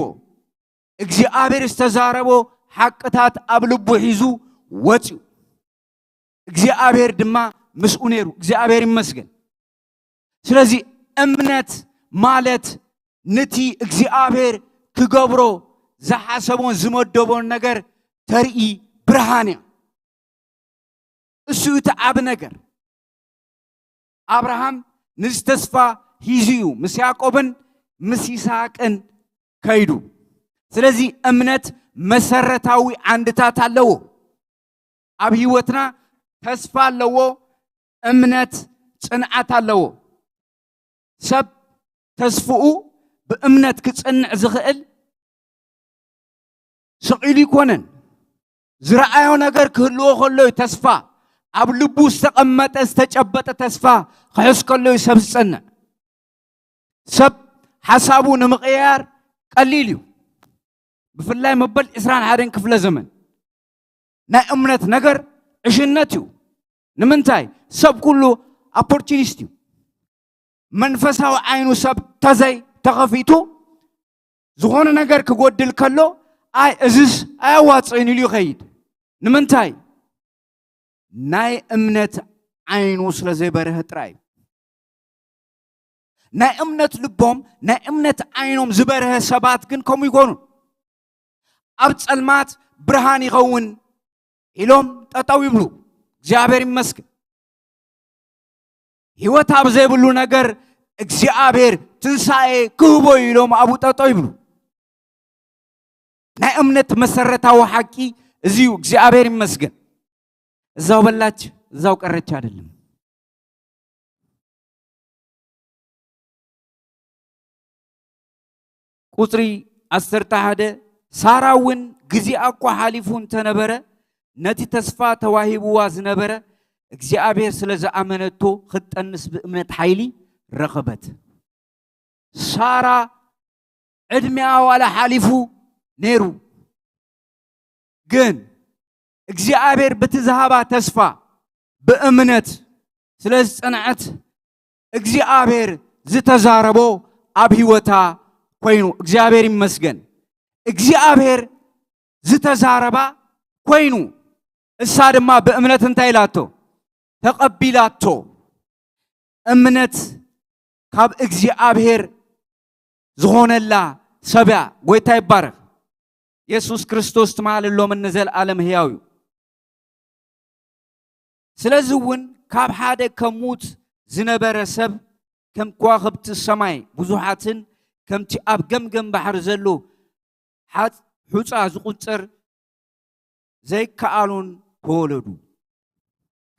እግዚኣብሔር ዝተዛረቦ ሓቅታት ኣብ ልቡ ሒዙ ወፂኡ። እግዚኣብሔር ድማ ምስኡ ነይሩ። እግዚኣብሔር ይመስገን። ስለዚ እምነት ማለት ነቲ እግዚኣብሔር ክገብሮ ዝሓሰቦን ዝመደቦን ነገር ተርኢ ብርሃን እያ። እሱ እዩ እቲ ዓቢ ነገር። ኣብርሃም ነዚ ተስፋ ሒዙ እዩ ምስ ያዕቆብን ምስ ይስሐቅን ከይዱ። ስለዚ እምነት መሰረታዊ ዓንድታት ኣለዎ። ኣብ ህይወትና ተስፋ ኣለዎ፣ እምነት ጽንዓት ኣለዎ። ሰብ ተስፍኡ ብእምነት ክጽንዕ ዝኽእል ስቕ ኢሉ ይኮነን። ዝረኣዮ ነገር ክህልዎ ከሎ እዩ ተስፋ፣ ኣብ ልቡ ዝተቐመጠ ዝተጨበጠ ተስፋ ክሕዝ ከሎ እዩ ሰብ ዝጸንዕ። ሰብ ሓሳቡ ንምቕያር ቀሊል እዩ። ብፍላይ መበል ዕስራን ሓደን ክፍለ ዘመን ናይ እምነት ነገር ዕሽነት እዩ። ንምንታይ? ሰብ ኩሉ ኦፖርቹኒስት እዩ። መንፈሳዊ ዓይኑ ሰብ ተዘይ ተኸፊቱ ዝኾነ ነገር ክጎድል ከሎ፣ ኣይ እዝስ ኣያዋፅእን ኢሉ ይኸይድ። ንምንታይ? ናይ እምነት ዓይኑ ስለ ዘይበርሀ ጥራይ እዩ። ናይ እምነት ልቦም፣ ናይ እምነት ዓይኖም ዝበርሀ ሰባት ግን ከምኡ ይኮኑ። ኣብ ጸልማት ብርሃን ይኸውን ኢሎም ጠጠው ይብሉ። እግዚኣብሔር ይመስገን። ህይወት ኣብ ዘይብሉ ነገር እግዚኣብሔር ትንሳኤ ክህቦ ኢሎም ኣብኡ ጠጠው ይብሉ። ናይ እምነት መሰረታዊ ሓቂ እዚ እዩ። እግዚኣብሔር ይመስገን። እዛው በላች እዛው ቀረች አይደለም። ቁጽሪ ዓሰርተ ሓደ፣ ሳራ እውን ግዜኣ እኳ ሓሊፉ እንተነበረ፣ ነቲ ተስፋ ተዋሂብዋ ዝነበረ እግዚኣብሔር ስለ ዝኣመነቶ፣ ክትጠንስ ብእምነት ሓይሊ ረኸበት። ሳራ ዕድሜኣ ዋላ ሓሊፉ ነይሩ፣ ግን እግዚኣብሔር በቲ ዝሃባ ተስፋ ብእምነት ስለ ዝጸንዐት፣ እግዚኣብሔር ዝተዛረቦ ኣብ ህይወታ ኮይኑ፣ እግዚኣብሔር ይመስገን። እግዚኣብሔር ዝተዛረባ ኮይኑ፣ እሳ ድማ ብእምነት እንታይ ኢላቶ? ተቐቢላቶ። እምነት ካብ እግዚኣብሔር ዝኾነላ ሰብ እያ። ጎይታ ይባረኽ። የሱስ ክርስቶስ ትማልን ሎምን ንዘለኣለም ህያው እዩ። ስለዚ እውን ካብ ሓደ ከም ሙት ዝነበረ ሰብ ከም ከዋኽብቲ ሰማይ ብዙሓትን ከምቲ ኣብ ገምገም ባሕሪ ዘሎ ሓጽ- ሑጻ ዝቑጸር ዘይከኣሉን ተወለዱ።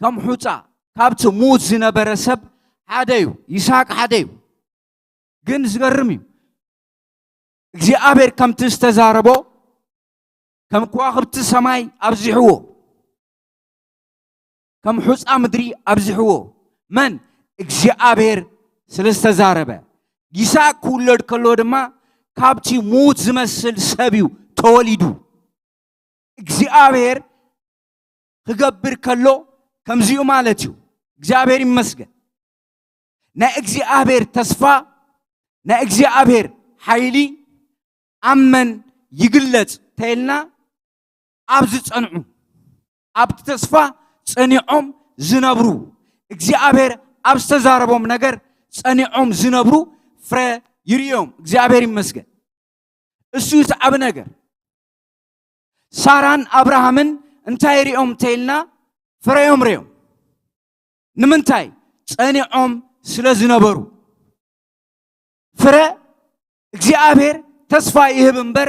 ከም ሑጻ ካብቲ ሙት ዝነበረ ሰብ ሓደ እዩ። ይስሐቅ ሓደ እዩ። ግን ዝገርም እዩ። እግዚኣብሔር ከምቲ ዝተዛረቦ ከም ከዋኽብቲ ሰማይ ኣብዚሕዎ፣ ከም ሑጻ ምድሪ ኣብዚሕዎ። መን? እግዚኣብሔር ስለ ዝተዛረበ። ይስሐቅ ክውለድ ከሎ ድማ ካብቲ ሙት ዝመስል ሰብ እዩ ተወሊዱ። እግዚኣብሔር ክገብር ከሎ ከምዚኡ ማለት እዩ። እግዚኣብሔር ይመስገን። ናይ እግዚኣብሔር ተስፋ፣ ናይ እግዚኣብሔር ሓይሊ ኣብ መን ይግለጽ ተይልና፣ ኣብ ዝጸንዑ፣ ኣብቲ ተስፋ ጸኒዖም ዝነብሩ፣ እግዚኣብሔር ኣብ ዝተዛረቦም ነገር ጸኒዖም ዝነብሩ ፍረ ይርእዮም። እግዚኣብሔር ይመስገን። እሱ እዩ ዝዓቢ ነገር። ሳራን ኣብርሃምን እንታይ ርእዮም እንተኢልና፣ ፍረዮም ርእዮም። ንምንታይ? ጸኒዖም ስለ ዝነበሩ። ፍረ እግዚኣብሔር ተስፋ ይህብ እምበር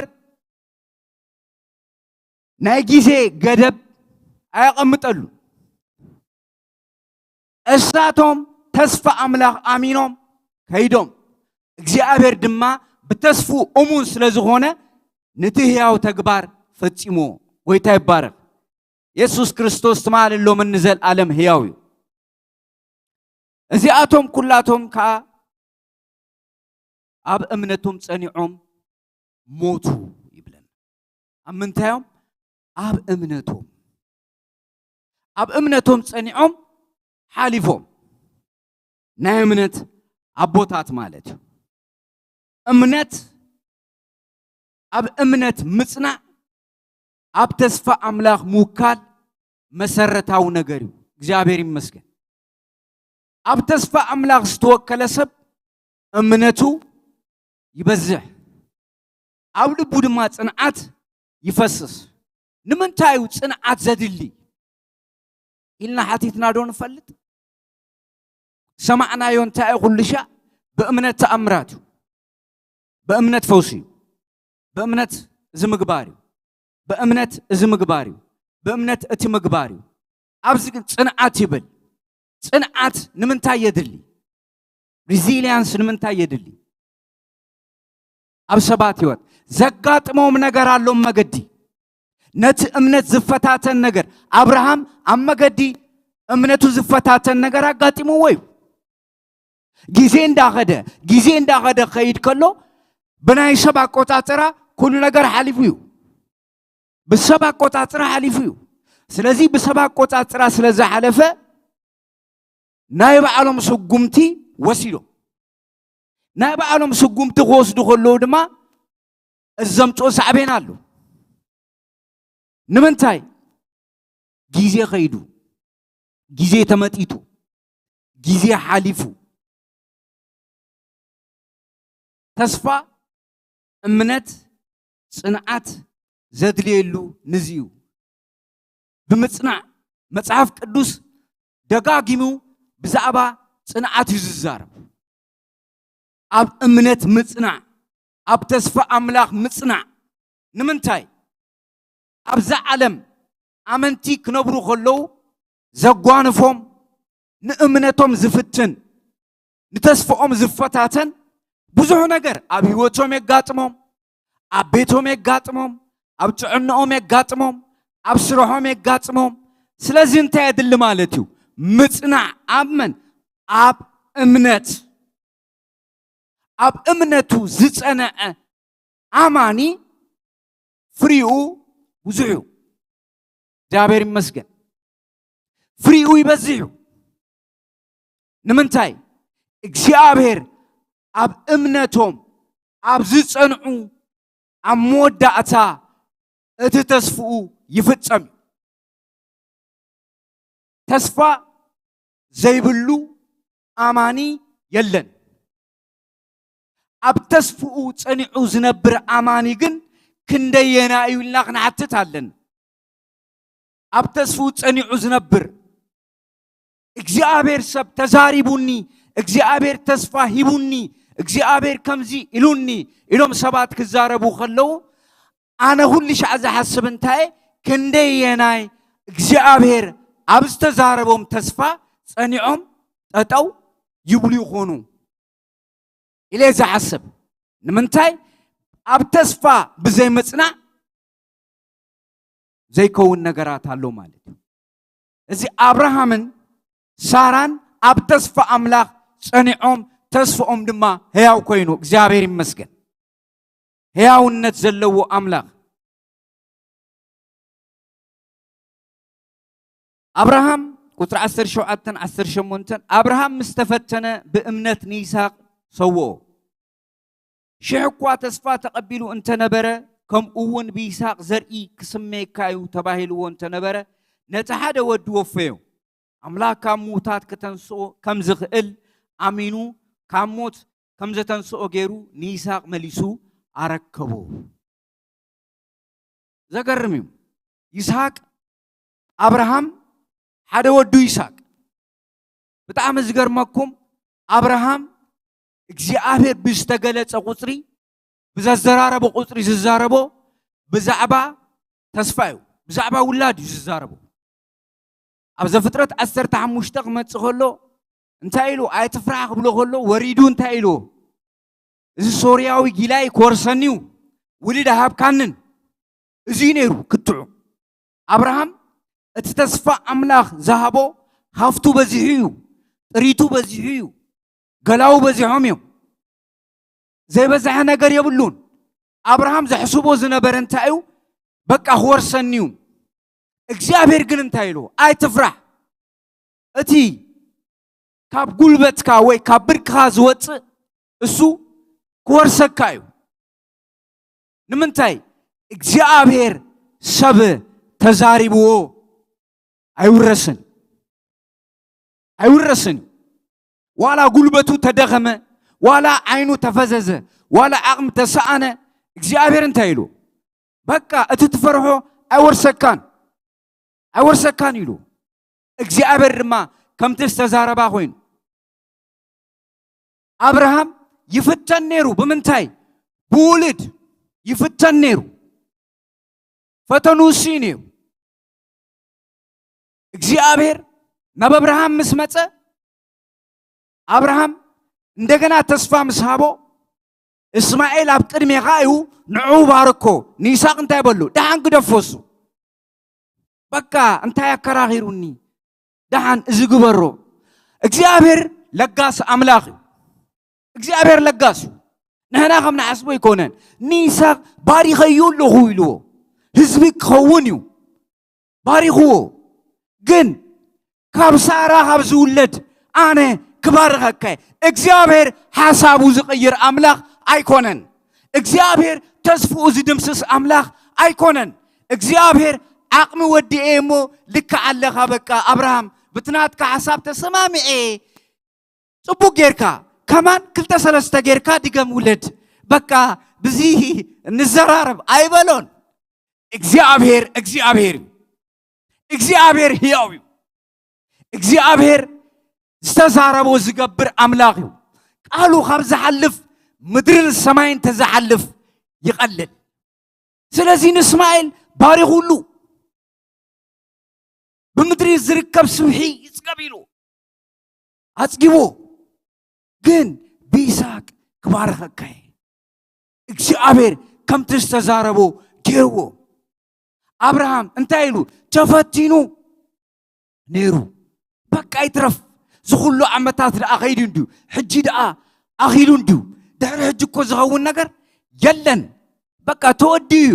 ናይ ግዜ ገደብ ኣየቐምጠሉ። እሳቶም ተስፋ ኣምላኽ ኣሚኖም ከይዶም፣ እግዚኣብሔር ድማ ብተስፉ እሙን ስለ ዝኾነ ነቲ ህያው ተግባር ፈጺሞ። ጎይታ ይባረኽ። የሱስ ክርስቶስ ትማልን ሎምን ንዘለኣለም ህያው እዩ። እዚኣቶም ኩላቶም ከኣ ኣብ እምነቶም ጸኒዖም ሞቱ ይብለና። ኣብ ምንታዮም? ኣብ እምነቶም። ኣብ እምነቶም ጸኒዖም ሓሊፎም። ናይ እምነት ኣቦታት ማለት እዩ። እምነት፣ ኣብ እምነት ምጽናዕ፣ ኣብ ተስፋ ኣምላኽ ምውካል መሰረታዊ ነገር እዩ። እግዚኣብሔር ይመስገን። ኣብ ተስፋ ኣምላኽ ዝተወከለ ሰብ እምነቱ ይበዝሕ፣ ኣብ ልቡ ድማ ጽንዓት ይፈስስ። ንምንታይ እዩ ጽንዓት ዘድሊ ኢልና ሓቲትና ዶ ንፈልጥ? ሰማዕናዮ እንታይ እዩ? ኩሉ ሻዕ ብእምነት ተኣምራት እዩ። ብእምነት ፈውሲ እዩ። ብእምነት እዚ ምግባር እዩ። ብእምነት እዚ ምግባር እዩ። ብእምነት እቲ ምግባር እዩ። ኣብዚ ግን ጽንዓት ይብል። ጽንዓት ንምንታይ የድሊ? ሪዚሊያንስ ንምንታይ የድሊ? ኣብ ሰባት ህይወት ዘጋጥሞም ነገር ኣሎም መገዲ። ነቲ እምነት ዝፈታተን ነገር፣ ኣብርሃም ኣብ መገዲ እምነቱ ዝፈታተን ነገር ኣጋጢምዎ እዩ። ግዜ እንዳኸደ፣ ግዜ እንዳኸደ ክኸይድ ከሎ፣ ብናይ ሰብ ኣቆጻጽራ ኩሉ ነገር ሓሊፉ እዩ። ብሰብ ኣቆጻጽራ ሓሊፉ እዩ። ስለዚ ብሰብ ኣቆጻጽራ ስለ ዝሓለፈ፣ ናይ ባዕሎም ስጉምቲ ወሲዶም። ናይ ባዕሎም ስጉምቲ ክወስዱ ከለዉ ድማ፣ እዚ ዘምጽኦ ሳዕቤን ኣሎ። ንምንታይ? ግዜ ኸይዱ፣ ግዜ ተመጢጡ፣ ግዜ ሓሊፉ። ተስፋ፣ እምነት፣ ጽንዓት ዘድልየሉ ንዚ እዩ። ብምጽናዕ፣ መጽሓፍ ቅዱስ ደጋጊሙ ብዛዕባ ጽንዓት እዩ ዝዛረብ። ኣብ እምነት ምጽናዕ፣ ኣብ ተስፋ ኣምላኽ ምጽናዕ። ንምንታይ? ኣብዛ ዓለም ኣመንቲ ክነብሩ ከለዉ ዘጓንፎም፣ ንእምነቶም ዝፍትን፣ ንተስፍኦም ዝፈታተን ብዙሕ ነገር ኣብ ህይወቶም የጋጥሞም፣ ኣብ ቤቶም የጋጥሞም፣ ኣብ ጥዕንኦም የጋጥሞም፣ ኣብ ስርሖም የጋጥሞም። ስለዚ እንታይ የድሊ ማለት እዩ? ምጽናዕ። ኣብ መን? ኣብ እምነት። ኣብ እምነቱ ዝጸንዐ ኣማኒ ፍሪኡ ብዙሕ እዩ። እግዚኣብሔር ይመስገን። ፍሪኡ ይበዝሕ እዩ። ንምንታይ? እግዚኣብሔር ኣብ እምነቶም ኣብ ዝጸንዑ ኣብ መወዳእታ እቲ ተስፍኡ ይፍጸም እዩ። ተስፋ ዘይብሉ ኣማኒ የለን። ኣብ ተስፍኡ ጸኒዑ ዝነብር ኣማኒ ግን ክንደየና እዩ ኢልና ክንሓትት ኣለና። ኣብ ተስፍኡ ጸኒዑ ዝነብር፣ እግዚኣብሔር ሰብ ተዛሪቡኒ፣ እግዚኣብሔር ተስፋ ሂቡኒ፣ እግዚኣብሔር ከምዚ ኢሉኒ ኢሎም ሰባት ክዛረቡ ከለዉ፣ ኣነ ኩሉ ሻዕ ዝሓስብ እንታይ፣ ክንደየናይ እግዚኣብሔር ኣብ ዝተዛረቦም ተስፋ ጸኒዖም ጠጠው ይብሉ ይኾኑ ኢለ ዝሓስብ። ንምንታይ? ኣብ ተስፋ ብዘይ ምጽናዕ ዘይከውን ነገራት ኣሎ ማለት እዩ። እዚ ኣብርሃምን ሳራን ኣብ ተስፋ ኣምላኽ ጸኒዖም፣ ተስፍኦም ድማ ህያው ኮይኑ፣ እግዚኣብሔር ይመስገን። ህያውነት ዘለዎ ኣምላኽ። ኣብርሃም፣ ቁጽሪ ዓሰርተ ሸውዓተን ዓሰርተ ሸሞንተን፣ ኣብርሃም ምስ ተፈተነ ብእምነት ንይስሐቅ ሰውኦ። ሽሕ እኳ ተስፋ ተቐቢሉ እንተነበረ፣ ከምኡ እውን ብይስሐቅ ዘርኢ ክስመየካ እዩ ተባሂልዎ እንተነበረ፣ ነቲ ሓደ ወዲ ወፈዮ። ኣምላኽ ካብ ምዉታት ከተንስኦ ከም ዝኽእል ኣሚኑ፣ ካብ ሞት ከም ዘተንስኦ ገይሩ ንይስሐቅ መሊሱ ኣረከቦ። ዘገርም እዩ። ይስሐቅ፣ ኣብርሃም፣ ሓደ ወዱ ይስሐቅ። ብጣዕሚ ዝገርመኩም፣ ኣብርሃም እግዚኣብሔር ብዝተገለጸ ቁጽሪ፣ ብዘዘራረቦ ቁጽሪ ዝዛረቦ ብዛዕባ ተስፋ እዩ፣ ብዛዕባ ውላድ እዩ ዝዛረቦ። ኣብ ዘፍጥረት ዓሰርተ ሓሙሽተ ክመጽእ ከሎ እንታይ ኢሉ? ኣይትፍራሕ ክብሎ ከሎ ወሪዱ እንታይ ኢሉ? እዚ ሶርያዊ ጊላይ ክወርሰኒ እዩ፣ ውልድ ኣይሃብካንን። እዚ እዩ ነይሩ ክትዑ። ኣብርሃም እቲ ተስፋ ኣምላኽ ዝሃቦ ሃፍቱ በዚሑ እዩ፣ ጥሪቱ በዚሑ እዩ፣ ገላዉ በዚሖም እዮም። ዘይበዝሐ ነገር የብሉን። ኣብርሃም ዘሕስቦ ዝነበረ እንታይ እዩ? በቃ ክወርሰኒ እዩ። እግዚኣብሔር ግን እንታይ ኢሉ? ኣይትፍራሕ። እቲ ካብ ጉልበትካ ወይ ካብ ብርክኻ ዝወጽእ እሱ ክወርሰካ እዩ። ንምንታይ? እግዚኣብሔር ሰብ ተዛሪብዎ ኣይውረስን፣ ኣይውረስን እዩ። ዋላ ጉልበቱ ተደኸመ፣ ዋላ ዓይኑ ተፈዘዘ፣ ዋላ ዓቕሚ ተሰኣነ፣ እግዚኣብሔር እንታይ ኢሉ? በቃ እቲ ትፈርሖ ኣይወርሰካን፣ ኣይወርሰካን ኢሉ። እግዚኣብሔር ድማ ከምቲ ዝተዛረባ ኮይኑ። ኣብርሃም ይፍተን ነይሩ። ብምንታይ? ብውልድ ይፍተን ነይሩ። ፈተኑ እሱ እዩ ነይሩ። እግዚኣብሔር ናብ ኣብርሃም ምስ መጸ፣ ኣብርሃም እንደገና ተስፋ ምስ ሃቦ፣ እስማኤል ኣብ ቅድሜኻ እዩ፣ ንዑ ባርኮ፣ ንይስሐቅ እንታይ በሉ? ደሓን ግደፎ እሱ። በቃ እንታይ ኣከራኺሩኒ? ደሓን እዚ ግበሮ። እግዚኣብሔር ለጋስ ኣምላኽ እዩ። እግዚኣብሔር ለጋስ እዩ። ንሕና ከም ንሓስቦ ኣይኮነን። ንይስሐቅ ባሪኸዮ ኣለኹ ኢልዎ። ህዝቢ ክኸውን እዩ። ባሪኽዎ። ግን ካብ ሳራ ካብ ዝውለድ ኣነ ክባርኸካ እየ። እግዚኣብሔር ሓሳቡ ዝቕይር ኣምላኽ ኣይኮነን። እግዚኣብሔር ተስፍኡ ዝድምስስ ኣምላኽ ኣይኮነን። እግዚኣብሔር ዓቕሚ ወዲኤ እሞ ልክዕ ኣለኻ፣ በቃ ኣብርሃም ብትናትካ ሓሳብ ተሰማሚዐ፣ ጽቡቅ ጌርካ፣ ከማን ክልተ ሰለስተ ጌርካ ድገም ውለድ፣ በቃ ብዚ ንዘራረብ ኣይበሎን። እግዚኣብሔር እግዚኣብሔር እዩ። እግዚኣብሔር ህያው እዩ። እግዚኣብሔር ዝተዛረቦ ዝገብር ኣምላኽ እዩ። ቃሉ ካብ ዝሓልፍ፣ ምድርን ሰማይን ተዝሓልፍ ይቐልል። ስለዚ ንእስማኤል ባሪኹሉ፣ ብምድሪ ዝርከብ ስብሒ ይጽገብ ኢሉ ኣጽጊቡ፣ ግን ብይስሐቅ ክባርኸካ እየ። እግዚኣብሔር ከምቲ ዝተዛረቦ ገይርዎ። ኣብርሃም እንታይ ኢሉ? ተፈቲኑ ነይሩ። በቃ ይትረፍ፣ ዝኹሉ ዓመታት ደኣ ከይዱ እንድዩ፣ ሕጂ ደኣ ኣኺሉ እንድዩ። ድሕሪ ሕጂ እኮ ዝኸውን ነገር የለን፣ በቃ ተወዲኡ እዩ።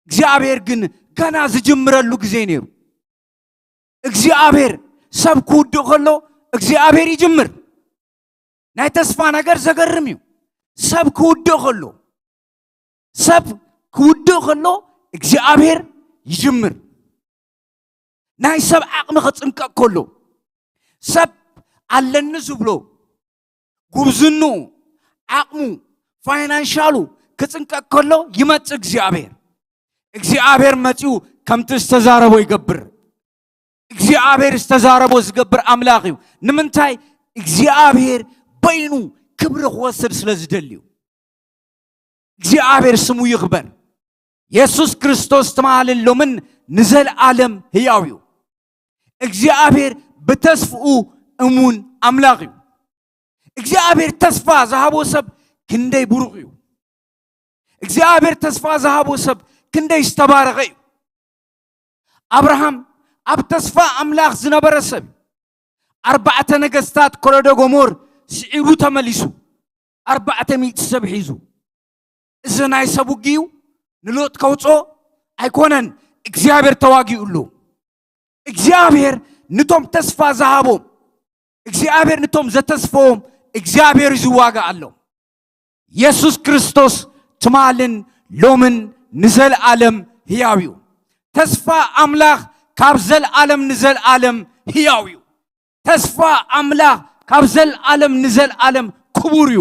እግዚኣብሔር ግን ገና ዝጅምረሉ ግዜ ነይሩ። እግዚኣብሔር ሰብ ክውድእ ከሎ እግዚኣብሔር ይጅምር። ናይ ተስፋ ነገር ዘገርም እዩ። ሰብ ክውድእ ከሎ፣ ሰብ ክውድእ ከሎ እግዚኣብሔር ይጅምር። ናይ ሰብ ዓቕሚ ክጽንቀቕ ከሎ፣ ሰብ ኣለኒ ዝብሎ ጉብዝንኡ፣ ዓቕሙ፣ ፋይናንሻሉ ክጽንቀቕ ከሎ ይመጽእ እግዚኣብሔር። እግዚኣብሔር መጺኡ ከምቲ ዝተዛረቦ ይገብር። እግዚኣብሔር ዝተዛረቦ ዝገብር ኣምላኽ እዩ። ንምንታይ? እግዚኣብሔር በይኑ ክብሪ ክወስድ ስለ ዝደሊ እዩ። እግዚኣብሔር ስሙ ይኽበር። የሱስ ክርስቶስ ትማልን ሎምን ንዘለኣለም ህያው እዩ። እግዚኣብሔር ብተስፍኡ እሙን ኣምላኽ እዩ። እግዚኣብሔር ተስፋ ዝሃቦ ሰብ ክንደይ ብሩኽ እዩ። እግዚኣብሔር ተስፋ ዝሃቦ ሰብ ክንደይ ዝተባረኸ እዩ። ኣብርሃም ኣብ ተስፋ ኣምላኽ ዝነበረ ሰብ እዩ። ኣርባዕተ ነገስታት ኮረዶ ጎሞር ስዒሩ ተመሊሱ ኣርባዕተ ሚእቲ ሰብ ሒዙ። እዚ ናይ ሰብ ውግእ እዩ። ንሎጥ ከውፅኦ ኣይኮነን። እግዚኣብሔር ተዋጊኡ ኣሎ። እግዚኣብሔር ንቶም ተስፋ ዝሃቦም እግዚኣብሔር ንቶም ዘተስፈዎም እግዚኣብሔር እዩ ዝዋጋእ ኣሎ። የሱስ ክርስቶስ ትማልን ሎምን ንዘለኣለም ህያው እዩ። ተስፋ ኣምላኽ ካብ ዘለኣለም ንዘለኣለም ህያው እዩ። ተስፋ ኣምላኽ ካብ ዘለኣለም ንዘለኣለም ክቡር እዩ።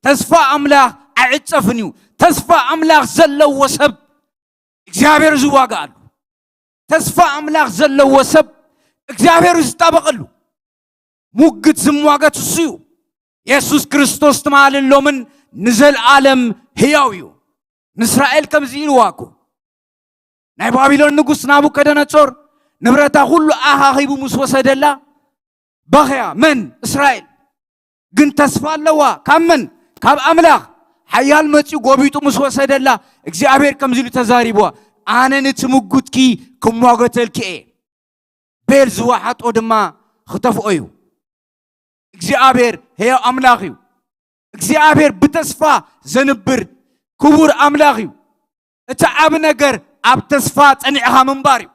ተስፋ ኣምላኽ ኣይዕጸፍን እዩ። ተስፋ ኣምላኽ ዘለዎ ሰብ እግዚኣብሔር ዝዋጋኣሉ። ተስፋ ኣምላኽ ዘለዎ ሰብ እግዚኣብሔር ዝጣበቐሉ። ሙግት ዝሟገት እሱ እዩ። የሱስ ክርስቶስ ትማልን ሎምን ንዘለኣለም ህያው እዩ። ንእስራኤል ከምዚ ኢልዋ እኮ፣ ናይ ባቢሎን ንጉስ ናቡከደነጾር ንብረታ ኩሉ ኣኻኺቡ ምስ ወሰደላ በኸያ። መን? እስራኤል። ግን ተስፋ ኣለዋ። ካብ መን? ካብ ኣምላኽ። ሓያል መጺኡ ጎቢጡ ምስ ወሰደላ እግዚኣብሔር ከምዚ ኢሉ ተዛሪብዋ፣ ኣነ ነቲ ምጉትኪ ክሟገተልኪ እየ፣ ቤል ዝወሓጦ ድማ ክተፍኦ እዩ። እግዚኣብሔር ህያው ኣምላኽ እዩ። እግዚኣብሔር ብተስፋ ዘንብር ክቡር ኣምላኽ እዩ። እቲ ዓቢ ነገር ኣብ ተስፋ ጸኒዕኻ ምንባር እዩ።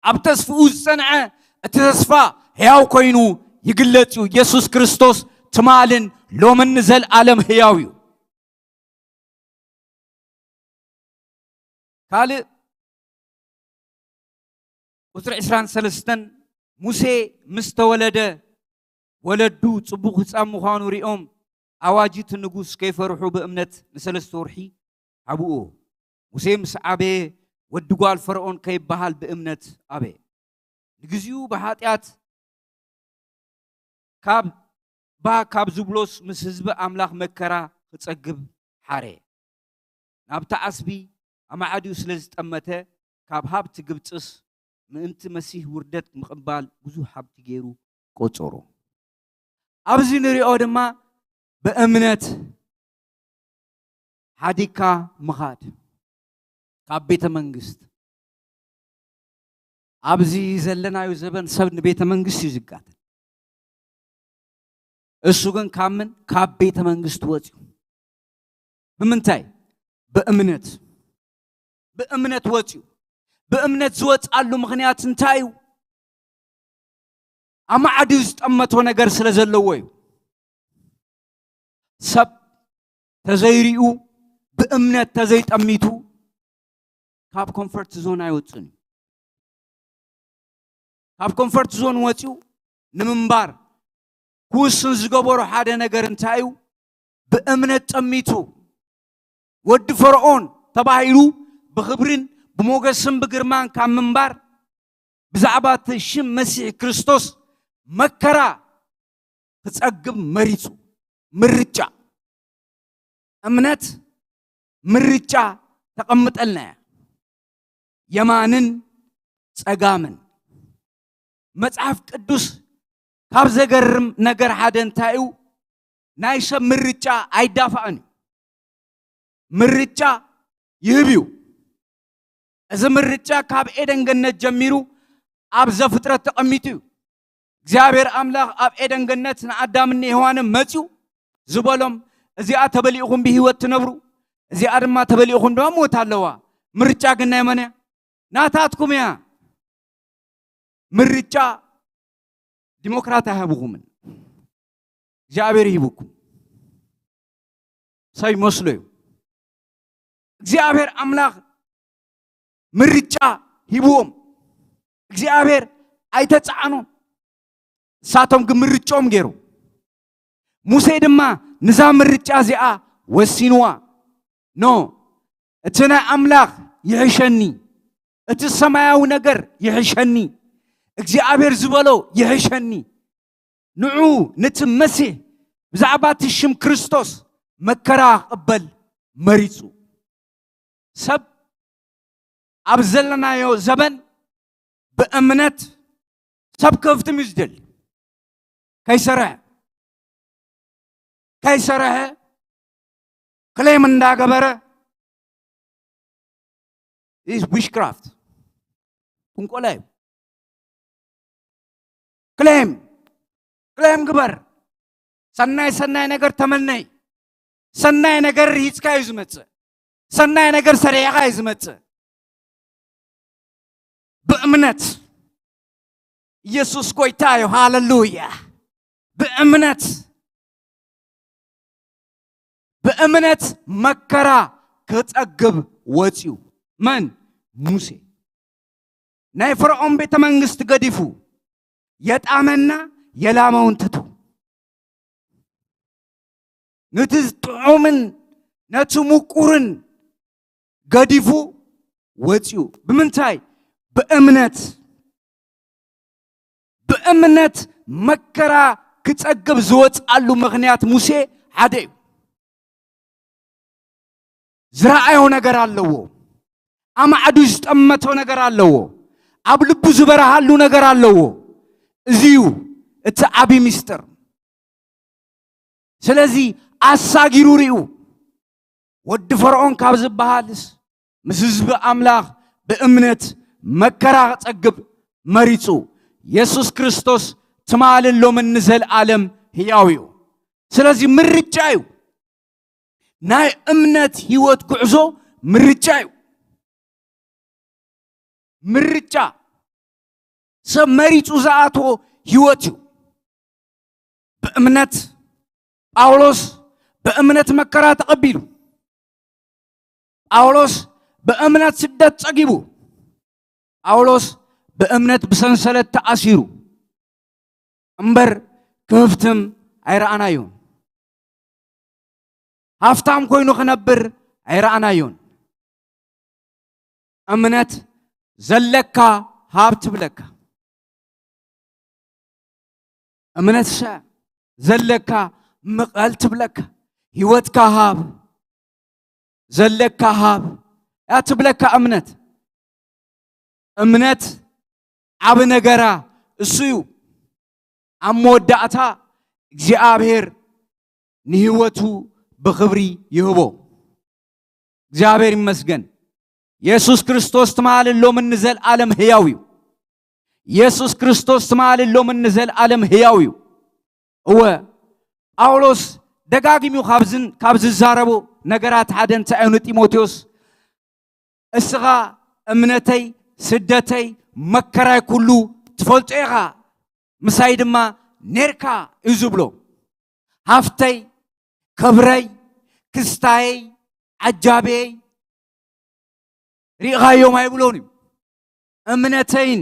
ኣብ ተስፍኡ ዝጸንዐ እቲ ተስፋ ሕያው ኮይኑ ይግለጽ እዩ። የሱስ ክርስቶስ ትማልን ሎምን ንዘለኣለም ሕያው እዩ። ካልእ ቁጽሪ ዕስራን ሰለስተን ሙሴ ምስ ተወለደ ወለዱ ጽቡቕ ህጻን ምዃኑ ሪኦም ኣዋጅ እቲ ንጉስ ከይፈርሑ ብእምነት ንሰለስተ ወርሒ ኣብኡ። ሙሴ ምስ ዓበየ ወዲ ጓል ፈርዖን ከይበሃል ብእምነት ኣበየ። ንግዚኡ ብሓጢኣት ካብ ባ ካብ ዝብሎስ ምስ ህዝቢ ኣምላኽ መከራ ክጸግብ ሓረ። ናብቲ ዓስቢ ኣማዕድዩ ስለ ዝጠመተ ካብ ሃብቲ ግብጽስ ምእንቲ መሲህ ውርደት ምቕባል ብዙሕ ሃብቲ ገይሩ ቆጸሮ። ኣብዚ ንሪኦ ድማ ብእምነት ሓዲግካ ምኻድ ካብ ቤተ መንግስት። ኣብዚ ዘለናዮ ዘበን ሰብ ንቤተ መንግስት እዩ ዝጋተል። እሱ ግን ካብ ምን? ካብ ቤተ መንግስት ወፅዩ። ብምንታይ? ብእምነት። ብእምነት ወፅዩ። ብእምነት ዝወፅኣሉ ምኽንያት እንታይ እዩ? ኣማዕድዩ ዝጠመቶ ነገር ስለ ዘለዎ እዩ። ሰብ ተዘይሪኡ ብእምነት ተዘይጠሚቱ ካብ ኮንፈርት ዞን ኣይወፅን እዩ። ካብ ኮንፈርት ዞን ወፂኡ ንምንባር ክውስን ዝገበሮ ሓደ ነገር እንታይ እዩ? ብእምነት ጠሚቱ ወዲ ፈርዖን ተባሂሉ ብኽብርን ብሞገስን ብግርማን ካብ ምንባር ብዛዕባ እቲ ሽም መሲሕ ክርስቶስ መከራ ክጸግብ መሪጹ። ምርጫ። እምነት ምርጫ ተቐምጠልና እያ። የማንን ጸጋምን። መጽሓፍ ቅዱስ ካብ ዘገርም ነገር ሓደ እንታይ እዩ? ናይ ሰብ ምርጫ ኣይዳፋእን እዩ። ምርጫ ይህብ እዩ። እዚ ምርጫ ካብ ኤደን ገነት ጀሚሩ ኣብ ዘፍጥረት ተቐሚጡ እዩ። እግዚኣብሔር ኣምላኽ ኣብ ኤደን ገነት ንኣዳምን ንሄዋንን መጺኡ ዝበሎም፣ "እዚኣ ተበሊእኹም ብህይወት ትነብሩ፣ እዚኣ ድማ ተበሊእኹም ድማ ሞት ኣለዋ። ምርጫ ግን ናይ መን እያ? ናታትኩም እያ። ምርጫ ዲሞክራት ኣይሃብኹምን፣ እግዚኣብሔር ይሂብኩም። ሰብ ይመስሎ እዩ። እግዚኣብሔር ኣምላኽ ምርጫ ሂብዎም። እግዚኣብሔር ኣይተጻዕኖም። ንሳቶም ግን ምርጫኦም ገይሩ። ሙሴ ድማ ንዛ ምርጫ እዚኣ ወሲንዋ። ኖ፣ እቲ ናይ ኣምላኽ ይሕሸኒ፣ እቲ ሰማያዊ ነገር ይሕሸኒ፣ እግዚኣብሔር ዝበሎ ይሕሸኒ። ንዑ፣ ነቲ መሲሕ፣ ብዛዕባ እቲ ሽም ክርስቶስ መከራ ክቕበል መሪጹ። ሰብ ኣብ ዘለናዮ ዘበን ብእምነት ሰብ ክህፍትም እዩ ዝደሊ። ከይሰርሐ፣ ከይሰርሐ ክሌም እንዳገበረ፣ is witchcraft፣ ጥንቆላ እዩ። ክሌም፣ ክሌም ግበር። ሰናይ፣ ሰናይ ነገር ተመነይ። ሰናይ ነገር ርሂጽካ እዩ ዝመጽእ። ሰናይ ነገር ሰሪሕኻ እዩ ዝመጽእ። ብእምነት ኢየሱስ ጎይታ እዩ። ሃሌሉያ። ብእምነት፣ ብእምነት መከራ ክጸግብ ወጽዩ። መን? ሙሴ። ናይ ፈርዖን ቤተ መንግስቲ ገዲፉ፣ የጣመና የላመውን ትቱ፣ ነቲ ጥዑምን ነቲ ምቁርን ገዲፉ ወጽዩ። ብምንታይ? ብእምነት። ብእምነት መከራ ክጸግብ ዝወጽኣሉ ምኽንያት ሙሴ ሓደ እዩ። ዝረኣዮ ነገር ኣለዎ። ኣማዕዱ ዝጠመቶ ነገር ኣለዎ። ኣብ ልቡ ዝበርሃሉ ነገር ኣለዎ። እዚ እዩ እቲ ዓቢ ምስጢር። ስለዚ ኣሳጊሩ ሪኡ፣ ወዲ ፈርዖን ካብ ዝበሃልስ፣ ምስ ህዝቢ ኣምላኽ ብእምነት መከራ ክጸግብ መሪጹ። የሱስ ክርስቶስ ትማልን ሎምን ንዘለኣለም ህያው እዩ። ስለዚ ምርጫ እዩ። ናይ እምነት ህይወት ጉዕዞ ምርጫ እዩ። ምርጫ፣ ሰብ መሪጹ ዝኣትዎ ህይወት እዩ። ብእምነት ጳውሎስ ብእምነት መከራ ተቐቢሉ። ጳውሎስ ብእምነት ስደት ጸጊቡ። ጳውሎስ ብእምነት ብሰንሰለት ተኣሲሩ። እምበር ክህፍትም ኣይረኣናዮን። ሃፍታም ኮይኑ ክነብር ኣይረኣናዮን። እምነት ዘለካ ሃብ ትብለካ። እምነትሰ ዘለካ ምቐል ትብለካ። ህይወትካ ሃብ፣ ዘለካ ሃብ እያ ትብለካ እምነት። እምነት ዓቢ ነገራ እሱ እዩ። ኣብ መወዳእታ እግዚኣብሔር ንህይወቱ ብኽብሪ ይህቦ። እግዚኣብሔር ይመስገን። የሱስ ክርስቶስ ትማልን ሎምን ንዘለኣለም ህያው እዩ። የሱስ ክርስቶስ ትማልን ሎምን ንዘለኣለም ህያው እዩ። እወ፣ ጳውሎስ ደጋጊሙ ካብዝን-፣ ካብ ዝዛረቦ ነገራት ሓደ እንታይ እዩ ንጢሞቴዎስ? እስኻ እምነተይ፣ ስደተይ፣ መከራይ ኩሉ ትፈልጦ ኢኻ፣ ምሳይ ድማ ኔርካ እዩ ዝብሎ። ሃፍተይ፣ ክብረይ፣ ክስታየይ፣ ዓጃብየይ ሪእኻዮም ኣይብሎን እዩ። እምነተይን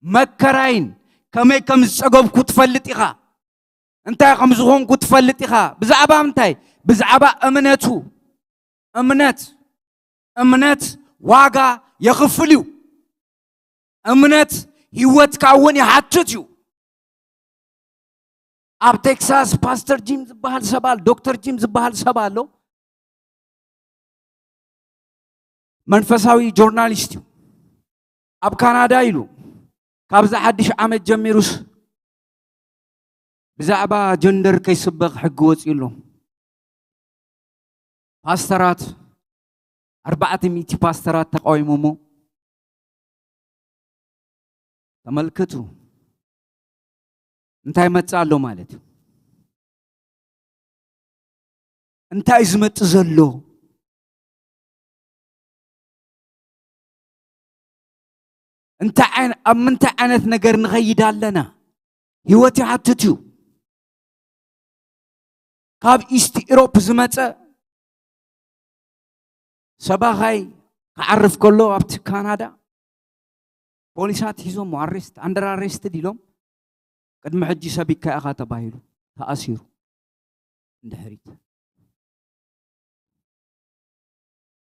መከራይን ከመይ ከም ዝጸገብኩ ትፈልጥ ኢኻ። እንታይ ከም ዝኾንኩ ትፈልጥ ኢኻ። ብዛዕባ ምንታይ? ብዛዕባ እምነቱ። እምነት፣ እምነት ዋጋ የኽፍል እዩ። እምነት ህይወትካ እውን ይሓትት እዩ። ኣብ ቴክሳስ ፓስተር ጂም ዝበሃል ሰብ ኣሎ፣ ዶክተር ጂም ዝበሃል ሰብ ኣሎ። መንፈሳዊ ጆርናሊስት እዩ። ኣብ ካናዳ ኢሉ ካብዛ ሓድሽ ዓመት ጀሚሩስ ብዛዕባ ጀንደር ከይስበኽ ሕጊ ወፂኡ ኣሎ። ፓስተራት፣ ኣርባዕተ ሚእቲ ፓስተራት ተቃዊሞሞ። ተመልከቱ፣ እንታይ መጽእ ኣሎ ማለት እዩ። እንታይ እዩ ዝመጽእ ዘሎ? እንታይ ዓይነ-፣ ኣብ ምንታይ ዓይነት ነገር ንኸይድ ኣለና? ህይወት ይሓትት እዩ። ካብ ኢስት ኢሮፕ ዝመጸ ሰባኻይ ክዓርፍ ከሎ ኣብቲ ካናዳ ፖሊሳት ሒዞሞ ኣሬስት፣ ኣንደር ኣሬስትድ ኢሎም፣ ቅድሚ ሕጂ ሰቢካ ኢኻ ተባሂሉ ተኣሲሩ። እንድሕሪት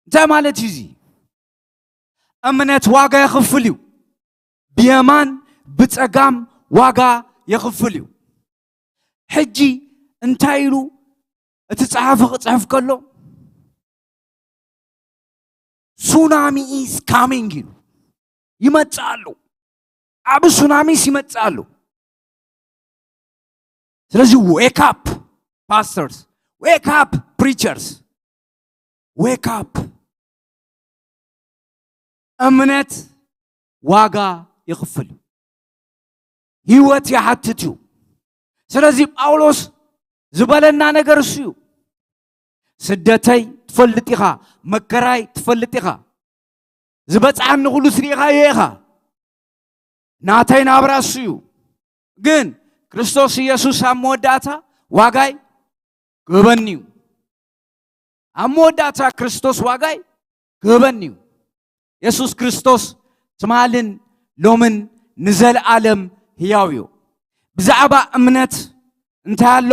እንታይ ማለት እዩ እዚ? እምነት ዋጋ የኽፍል እዩ። ብየማን ብጸጋም ዋጋ የኽፍል እዩ። ሕጂ እንታይ ኢሉ እቲ ጸሓፊ ክጽሕፍ ከሎ፣ "Tsunami is coming" ኢሉ፣ ይመጽእ ኣሎ። ዓቢ ሱናሚስ ይመጽእ ኣሎ። ስለዚ wake up pastors, wake up preachers, wake up። እምነት ዋጋ ይኽፍል እዩ፣ ህይወት ይሓትት እዩ። ስለዚ ጳውሎስ ዝበለና ነገር እሱ እዩ። "ስደተይ ትፈልጥ ኢኻ፣ መከራይ ትፈልጥ ኢኻ፣ ዝበጽዓኒ ኩሉ ስሪእኻዮ ኢኻ። ናተይ ናብራ እሱ እዩ። ግን ክርስቶስ ኢየሱስ ኣብ መወዳእታ ዋጋይ ክህበኒ እዩ። ኣብ መወዳእታ ክርስቶስ ዋጋይ ክህበኒ እዩ።" የሱስ ክርስቶስ ትማልን ሎምን ንዘለኣለም ህያው እዩ። ብዛዕባ እምነት እንታይ ኣሎ?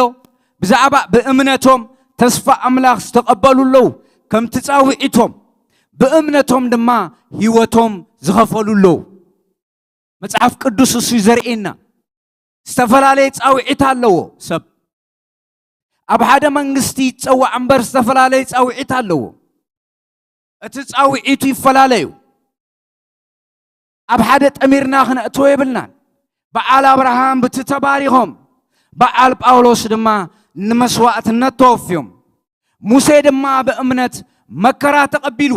ብዛዕባ ብእምነቶም ተስፋ ኣምላኽ ዝተቐበሉ ኣለዉ። ከምቲ ጻውዒቶም ብእምነቶም ድማ ህይወቶም ዝኸፈሉ ኣለዉ። መጽሓፍ ቅዱስ እሱ እዩ ዘርእየና። ዝተፈላለየ ጻውዒት ኣለዎ ሰብ። ኣብ ሓደ መንግስቲ ይጸዋዕ እምበር ዝተፈላለየ ጻውዒት ኣለዎ። እቲ ጻውዒቱ ይፈላለዩ። ኣብ ሓደ ጠሚርና ክነእትዎ የብልናን። በዓል ኣብርሃም ብቲ ተባሪኾም፣ በዓል ጳውሎስ ድማ ንመስዋእትነት ተወፍዮም። ሙሴ ድማ ብእምነት መከራ ተቐቢሉ፣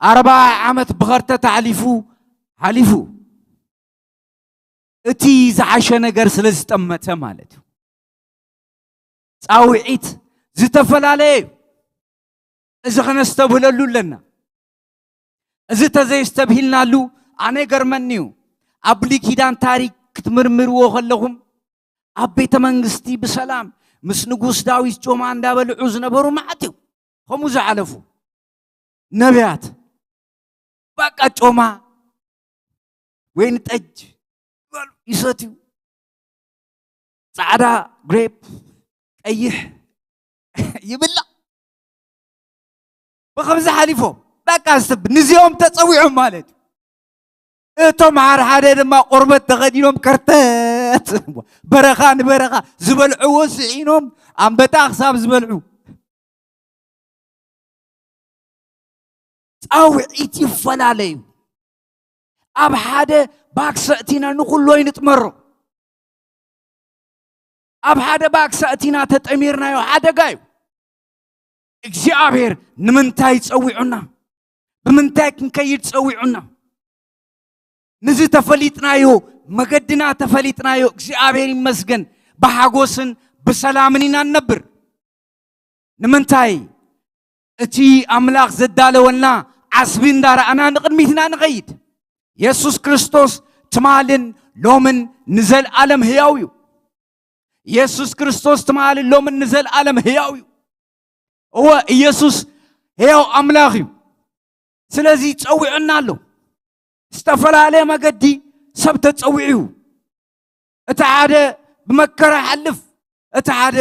ኣርብዓ ዓመት ብኸርተት ኣሕሊፉ ሓሊፉ። እቲ ዝሓሸ ነገር ስለ ዝጠመተ ማለት እዩ። ጻውዒት ዝተፈላለየ እዩ። እዚ ኸነስተብህለሉ ኣለና። እዚ ተዘይስተብሂልናሉ ኣነ ይገርመኒ እዩ። ኣብ ብሉይ ኪዳን ታሪክ ክትምርምርዎ ከለኹም ኣብ ቤተ መንግስቲ ብሰላም ምስ ንጉስ ዳዊት ጮማ እንዳበልዑ ዝነበሩ መዓት እዩ። ከምኡ ዝሓለፉ ነቢያት በቃ ጮማ፣ ወይኒ ጠጅ ይሰትዩ፣ ጻዕዳ ግሬፕ፣ ቀይሕ ይብላዕ። ብኸምዚ ሓሊፎም በቃ፣ ንዚኦም ተጸዊዖም ማለት እዩ። እቶም ሓድሓደ ድማ ቆርበት ተኸዲኖም ከርተት፣ በረኻ ንበረኻ ዝበልዕዎ ስዒኖም ኣንበጣ ክሳብ ዝበልዑ። ጻውዒት ይፈላለዩ። ኣብ ሓደ ባክሰ እቲና ንኹሉ ኣይንጥመሮ። ኣብ ሓደ ባክሰ እቲና ተጠሚርናዮ ሓደጋ እዩ። እግዚኣብሔር ንምንታይ ጸዊዑና? ብምንታይ ክንከይድ ጸዊዑና? ንዚ ተፈሊጥናዮ፣ መገድና ተፈሊጥናዮ፣ እግዚኣብሔር ይመስገን፣ ብሓጎስን ብሰላምን ኢና ንነብር። ንምንታይ? እቲ ኣምላኽ ዘዳለወልና ዓስቢ እንዳረኣና ንቕድሚትና ንኸይድ። የሱስ ክርስቶስ ትማልን ሎምን ንዘለኣለም ህያው እዩ። የሱስ ክርስቶስ ትማልን ሎምን ንዘለኣለም ህያው እዩ። እወ፣ ኢየሱስ ህያው ኣምላኽ እዩ። ስለዚ ጸዊዑና ኣሎ። ዝተፈላለየ መገዲ ሰብ ተጸዊዑ እዩ። እቲ ሓደ ብመከራ ይሓልፍ፣ እቲ ሓደ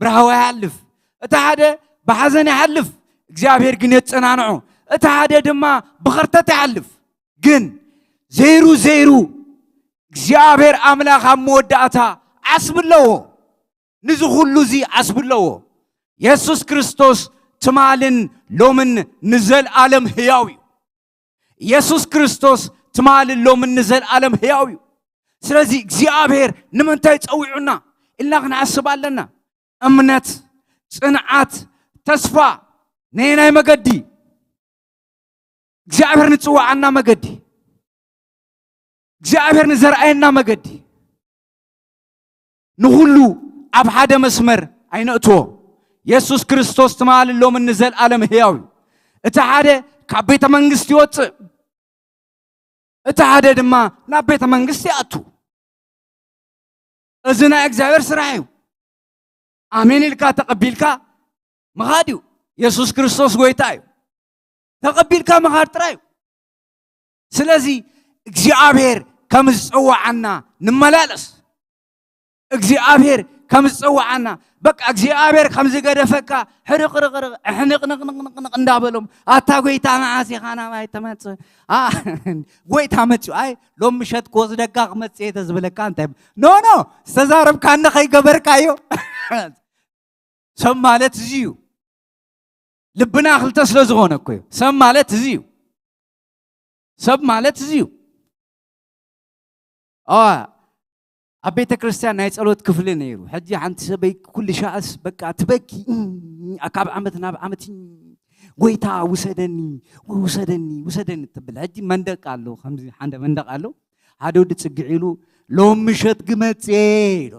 ብራህዋ ይሓልፍ፣ እቲ ሓደ ብሓዘን ይሓልፍ፣ እግዚኣብሔር ግን የጸናንዖ። እቲ ሓደ ድማ ብኸርተት ይሓልፍ። ግን ዘይሩ ዘይሩ እግዚኣብሔር ኣምላኽ ኣብ መወዳእታ ዓስቢ ኣለዎ። ንዚ ኩሉ እዚ ዓስቢ ኣለዎ። የሱስ ክርስቶስ ትማልን ሎምን ንዘለኣለም ህያው እዩ። የሱስ ክርስቶስ ትማልን ሎምን ንዘለኣለም ህያው እዩ። ስለዚ እግዚኣብሔር ንምንታይ ጸዊዑና ኢልና ክንሓስብ ኣለና። እምነት፣ ጽንዓት፣ ተስፋ ነየናይ መገዲ? እግዚኣብሔር ንጽውዓና መገዲ፣ እግዚኣብሔር ንዘርኣየና መገዲ፣ ንኹሉ ኣብ ሓደ መስመር ኣይነእትዎ። የሱስ ክርስቶስ ትማልን ሎምን ንዘለኣለም ህያው እዩ። እቲ ሓደ ካብ ቤተ መንግስቲ ይወጽእ፣ እቲ ሓደ ድማ ናብ ቤተ መንግስቲ ይኣቱ። እዚ ናይ እግዚኣብሔር ስራሕ እዩ። ኣሜን ኢልካ ተቐቢልካ ምኻድ እዩ። የሱስ ክርስቶስ ጎይታ እዩ። ተቐቢልካ ምኻድ ጥራይ እዩ። ስለዚ እግዚኣብሔር ከም ዝጸዋዓና ንመላለስ። እግዚኣብሔር ከም ዝጸውዓና፣ በቃ እግዚኣብሔር ከም ዝገደፈካ ሕርቕርቕርቕ፣ ሕንቕንቕንቕንቕ እንዳበሎም፣ ኣታ ጎይታ መዓስ ኢኻ ናባይ ትመጽእ? ኣ፣ ጎይታ መጽኡ፣ ኣይ ሎም ምሸት ክወስደካ ክመጽእ እየ ተዝብለካ እንታይ? ኖ፣ ኖ፣ ዝተዛረብካኒ ከይገበርካዮ። ሰብ ማለት እዚ እዩ። ልብና ክልተ ስለ ዝኾነ እኮ እዩ። ሰብ ማለት እዚ እዩ። ሰብ ማለት እዚ እዩ። ኣ፣ ኣብ ቤተ ክርስቲያን ናይ ጸሎት ክፍሊ ነይሩ። ሕጂ ሓንቲ ሰበይ ኩሉ ሻዕስ በቃ ትበኪ፣ እም፣ ካብ ዓመት ናብ ዓመት፣ እም፣ "ጎይታ ውሰደኒ፣ ውሰደኒ፣ ውሰደኒ" ትብል። ሕጂ መንደቅ ኣሎ፣ ከምዚ ሓደ መንደቅ ኣሎ። ሓደ ወዲ ጽግዕ ኢሉ፣ "ሎም ምሸት ግመጽ" ኢሉ።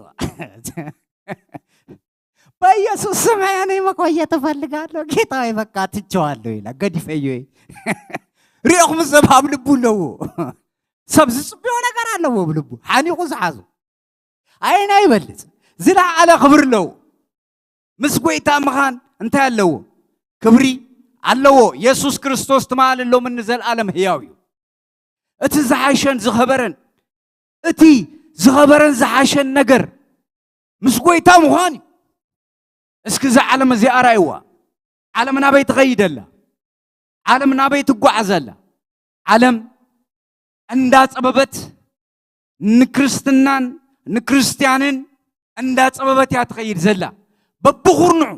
"በኢየሱስ ስም እኔ መቆየት እፈልጋለሁ ጌታ ሆይ፣ በቃ ትቼዋለሁ" ኢላ፣ "ገዲፈዮ እየ።" ሪኦኹም፣ ሰብ ኣብ ልቡ ኣለዎ። ሰብ ዝጽብዮ ነገር ኣለዎ ኣብ ልቡ። ሓኒቑ ዝሓዞ። ኣየና ይበልጽ? ዝለዓለ ክብሪ ኣለዎ። ምስ ጎይታ ምኻን እንታይ ኣለዎ? ክብሪ ኣለዎ። የሱስ ክርስቶስ ትማልን ሎምን ንዘለኣለም ህያው እዩ። እቲ ዝሓሸን ዝኸበረን፣ እቲ ዝኸበረን ዝሓሸን ነገር ምስ ጎይታ ምዃን እዩ። እስኪ እዛ ዓለም እዚኣ ኣርኣይዋ። ዓለም ናበይ ትኸይድ ኣላ? ዓለም ናበይ ትጓዓዝ ኣላ? ዓለም እንዳጸበበት ንክርስትናን ንክርስትያንን እንዳጸበበት እያ ትኸይድ ዘላ። በብኹርንዑ፣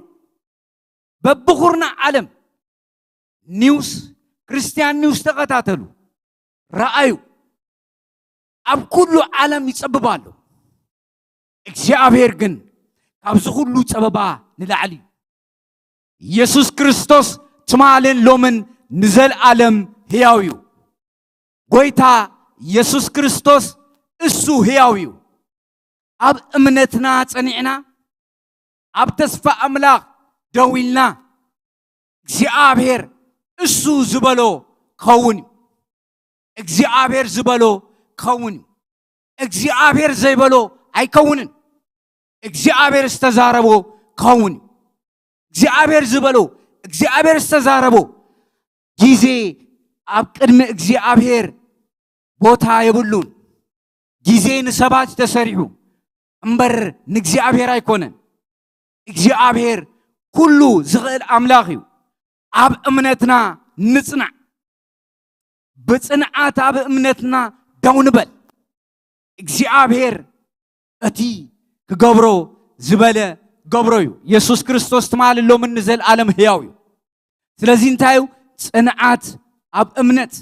በብኹርናዕ ዓለም ኒውስ፣ ክርስትያን ኒውስ ተኸታተሉ፣ ረኣዩ። ኣብ ኩሉ ዓለም ይጸብብ ኣሎ። እግዚኣብሔር ግን ካብዚ ኩሉ ጸበባ ንላዕሊ እዩ። የሱስ ክርስቶስ ትማልን ሎምን ንዘለኣለም ህያው እዩ። ጎይታ የሱስ ክርስቶስ እሱ ህያው እዩ። ኣብ እምነትና ጸኒዕና፣ ኣብ ተስፋ ኣምላኽ ደው ኢልና፣ እግዚኣብሔር እሱ ዝበሎ ክኸውን እዩ። እግዚኣብሔር ዝበሎ ክኸውን እዩ። እግዚኣብሔር ዘይበሎ ኣይከውንን። እግዚኣብሔር ዝተዛረቦ ክኸውን እዩ። እግዚኣብሔር ዝበሎ፣ እግዚኣብሔር ዝተዛረቦ ግዜ ኣብ ቅድሚ እግዚኣብሔር ቦታ የብሉን። ግዜ ንሰባት ተሰሪሑ እምበር ንእግዚኣብሔር ኣይኮነን። እግዚኣብሔር ኩሉ ዝኽእል ኣምላኽ እዩ። ኣብ እምነትና ንጽናዕ። ብጽንዓት ኣብ እምነትና ደው ንበል። እግዚኣብሔር እቲ ክገብሮ ዝበለ ገብሮ እዩ። የሱስ ክርስቶስ ትማሊ፣ ሎምን ንዘለኣለም ህያው እዩ። ስለዚ እንታይ እዩ? ጽንዓት ኣብ እምነት።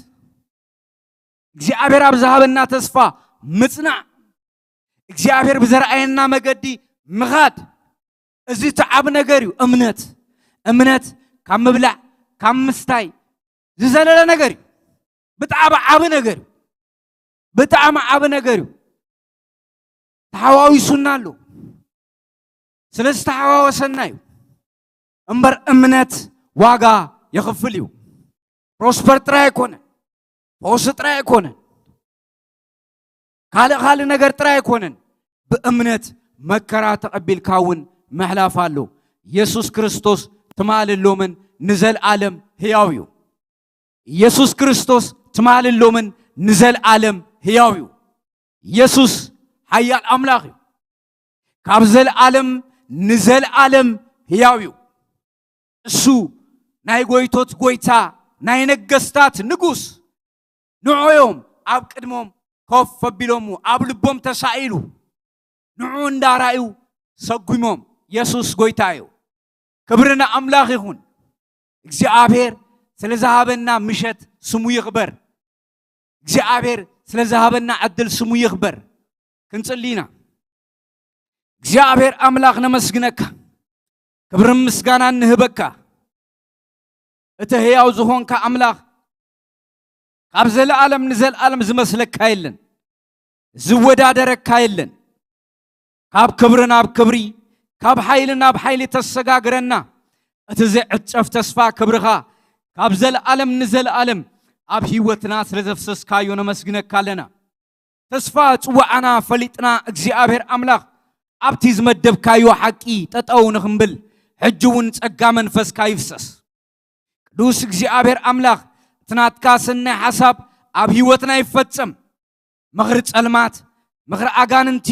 እግዚኣብሔር ኣብ ዝሃበና ተስፋ ምጽናዕ። እግዚኣብሔር ብዘርኣየና መገዲ ምኻድ። እዚ እቲ ዓቢ ነገር እዩ፣ እምነት። እምነት ካብ ምብላዕ፣ ካብ ምስታይ ዝዘለለ ነገር እዩ። ብጣዕሚ ዓቢ ነገር እዩ። ብጣዕሚ ዓቢ ነገር እዩ። ተሓዋዊሱና ኣሎ። ስለዚ ተሓዋወሰና እዩ። እምበር እምነት ዋጋ የኽፍል እዩ። ፕሮስፐር ጥራይ ኣይኮነን። ፈውሲ ጥራይ ኣይኮነን። ካልእ ካልእ ነገር ጥራይ ኣይኮነን። ብእምነት መከራ ተቐቢልካ እውን ምሕላፍ ኣሎ። የሱስ ክርስቶስ ትማልን ሎምን ንዘለኣለም ህያው እዩ። የሱስ ክርስቶስ ትማልን ሎምን ንዘለኣለም ህያው እዩ። የሱስ ሓያል ኣምላኽ እዩ። ካብ ዘለኣለም ንዘለኣለም ህያው እዩ። እሱ ናይ ጎይቶት ጎይታ፣ ናይ ነገስታት ንጉስ። ንዑ እዮም ኣብ ቅድሞም ኮፍ ኣቢሎሙ፣ ኣብ ልቦም ተሳኢሉ። ንዑ እንዳራእዩ ሰጉሞም። የሱስ ጎይታ እዩ። ክብሪ ንኣምላኽ ይኹን። እግዚኣብሔር ስለ ዝሃበና ምሸት ስሙ ይኽበር። እግዚኣብሔር ስለ ዝሃበና ዕድል ስሙ ይኽበር። ክንጽሊ ኢና። እግዚኣብሔር ኣምላኽ ነመስግነካ። ክብርን ምስጋናን ንህበካ። እቲ ህያው ዝኾንካ ኣምላኽ፣ ካብ ዘለኣለም ንዘለኣለም ዝመስለካ የለን። ዝወዳደረካ የለን። ካብ ክብሪ ናብ ክብሪ፣ ካብ ሓይሊ ናብ ሓይሊ ተሰጋግረና። እቲ ዘይዕጨፍ ተስፋ ክብርኻ ካብ ዘለኣለም ንዘለኣለም ኣብ ህይወትና ስለ ዘፍሰስካዮ ነመስግነካ ኣለና። ተስፋ ጽዋዓና ፈሊጥና እግዚኣብሔር ኣምላኽ ኣብቲ ዝመደብካዮ ሓቂ ጠጠው ንኽንብል ሕጂ እውን ጸጋ መንፈስካ ይፍሰስ። ቅዱስ እግዚኣብሔር ኣምላኽ እቲ ናትካ ሰናይ ሓሳብ ኣብ ህይወትና ይፈጸም። ምኽሪ ጸልማት፣ ምኽሪ ኣጋንንቲ፣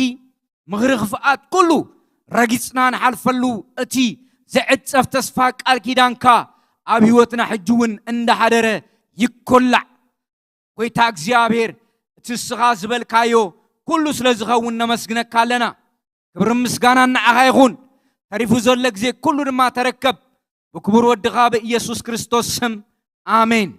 ምኽሪ ክፍኣት ኩሉ ረጊጽና ንሓልፈሉ እቲ ዘዕጸፍ ተስፋ ቃል ኪዳንካ ኣብ ህይወትና ሕጂ እውን እንዳሓደረ ይኮላዕ። ጎይታ እግዚኣብሔር፣ እቲ እስኻ ዝበልካዮ ኩሉ ስለ ዝኸውን ነመስግነካ ኣለና። ክብርን ምስጋናን ንዓኻ ይኹን። ተሪፉ ዘሎ ግዜ ኩሉ ድማ ተረከብ። ብክቡር ወድኻ ብኢየሱስ ክርስቶስ ስም፣ ኣሜን።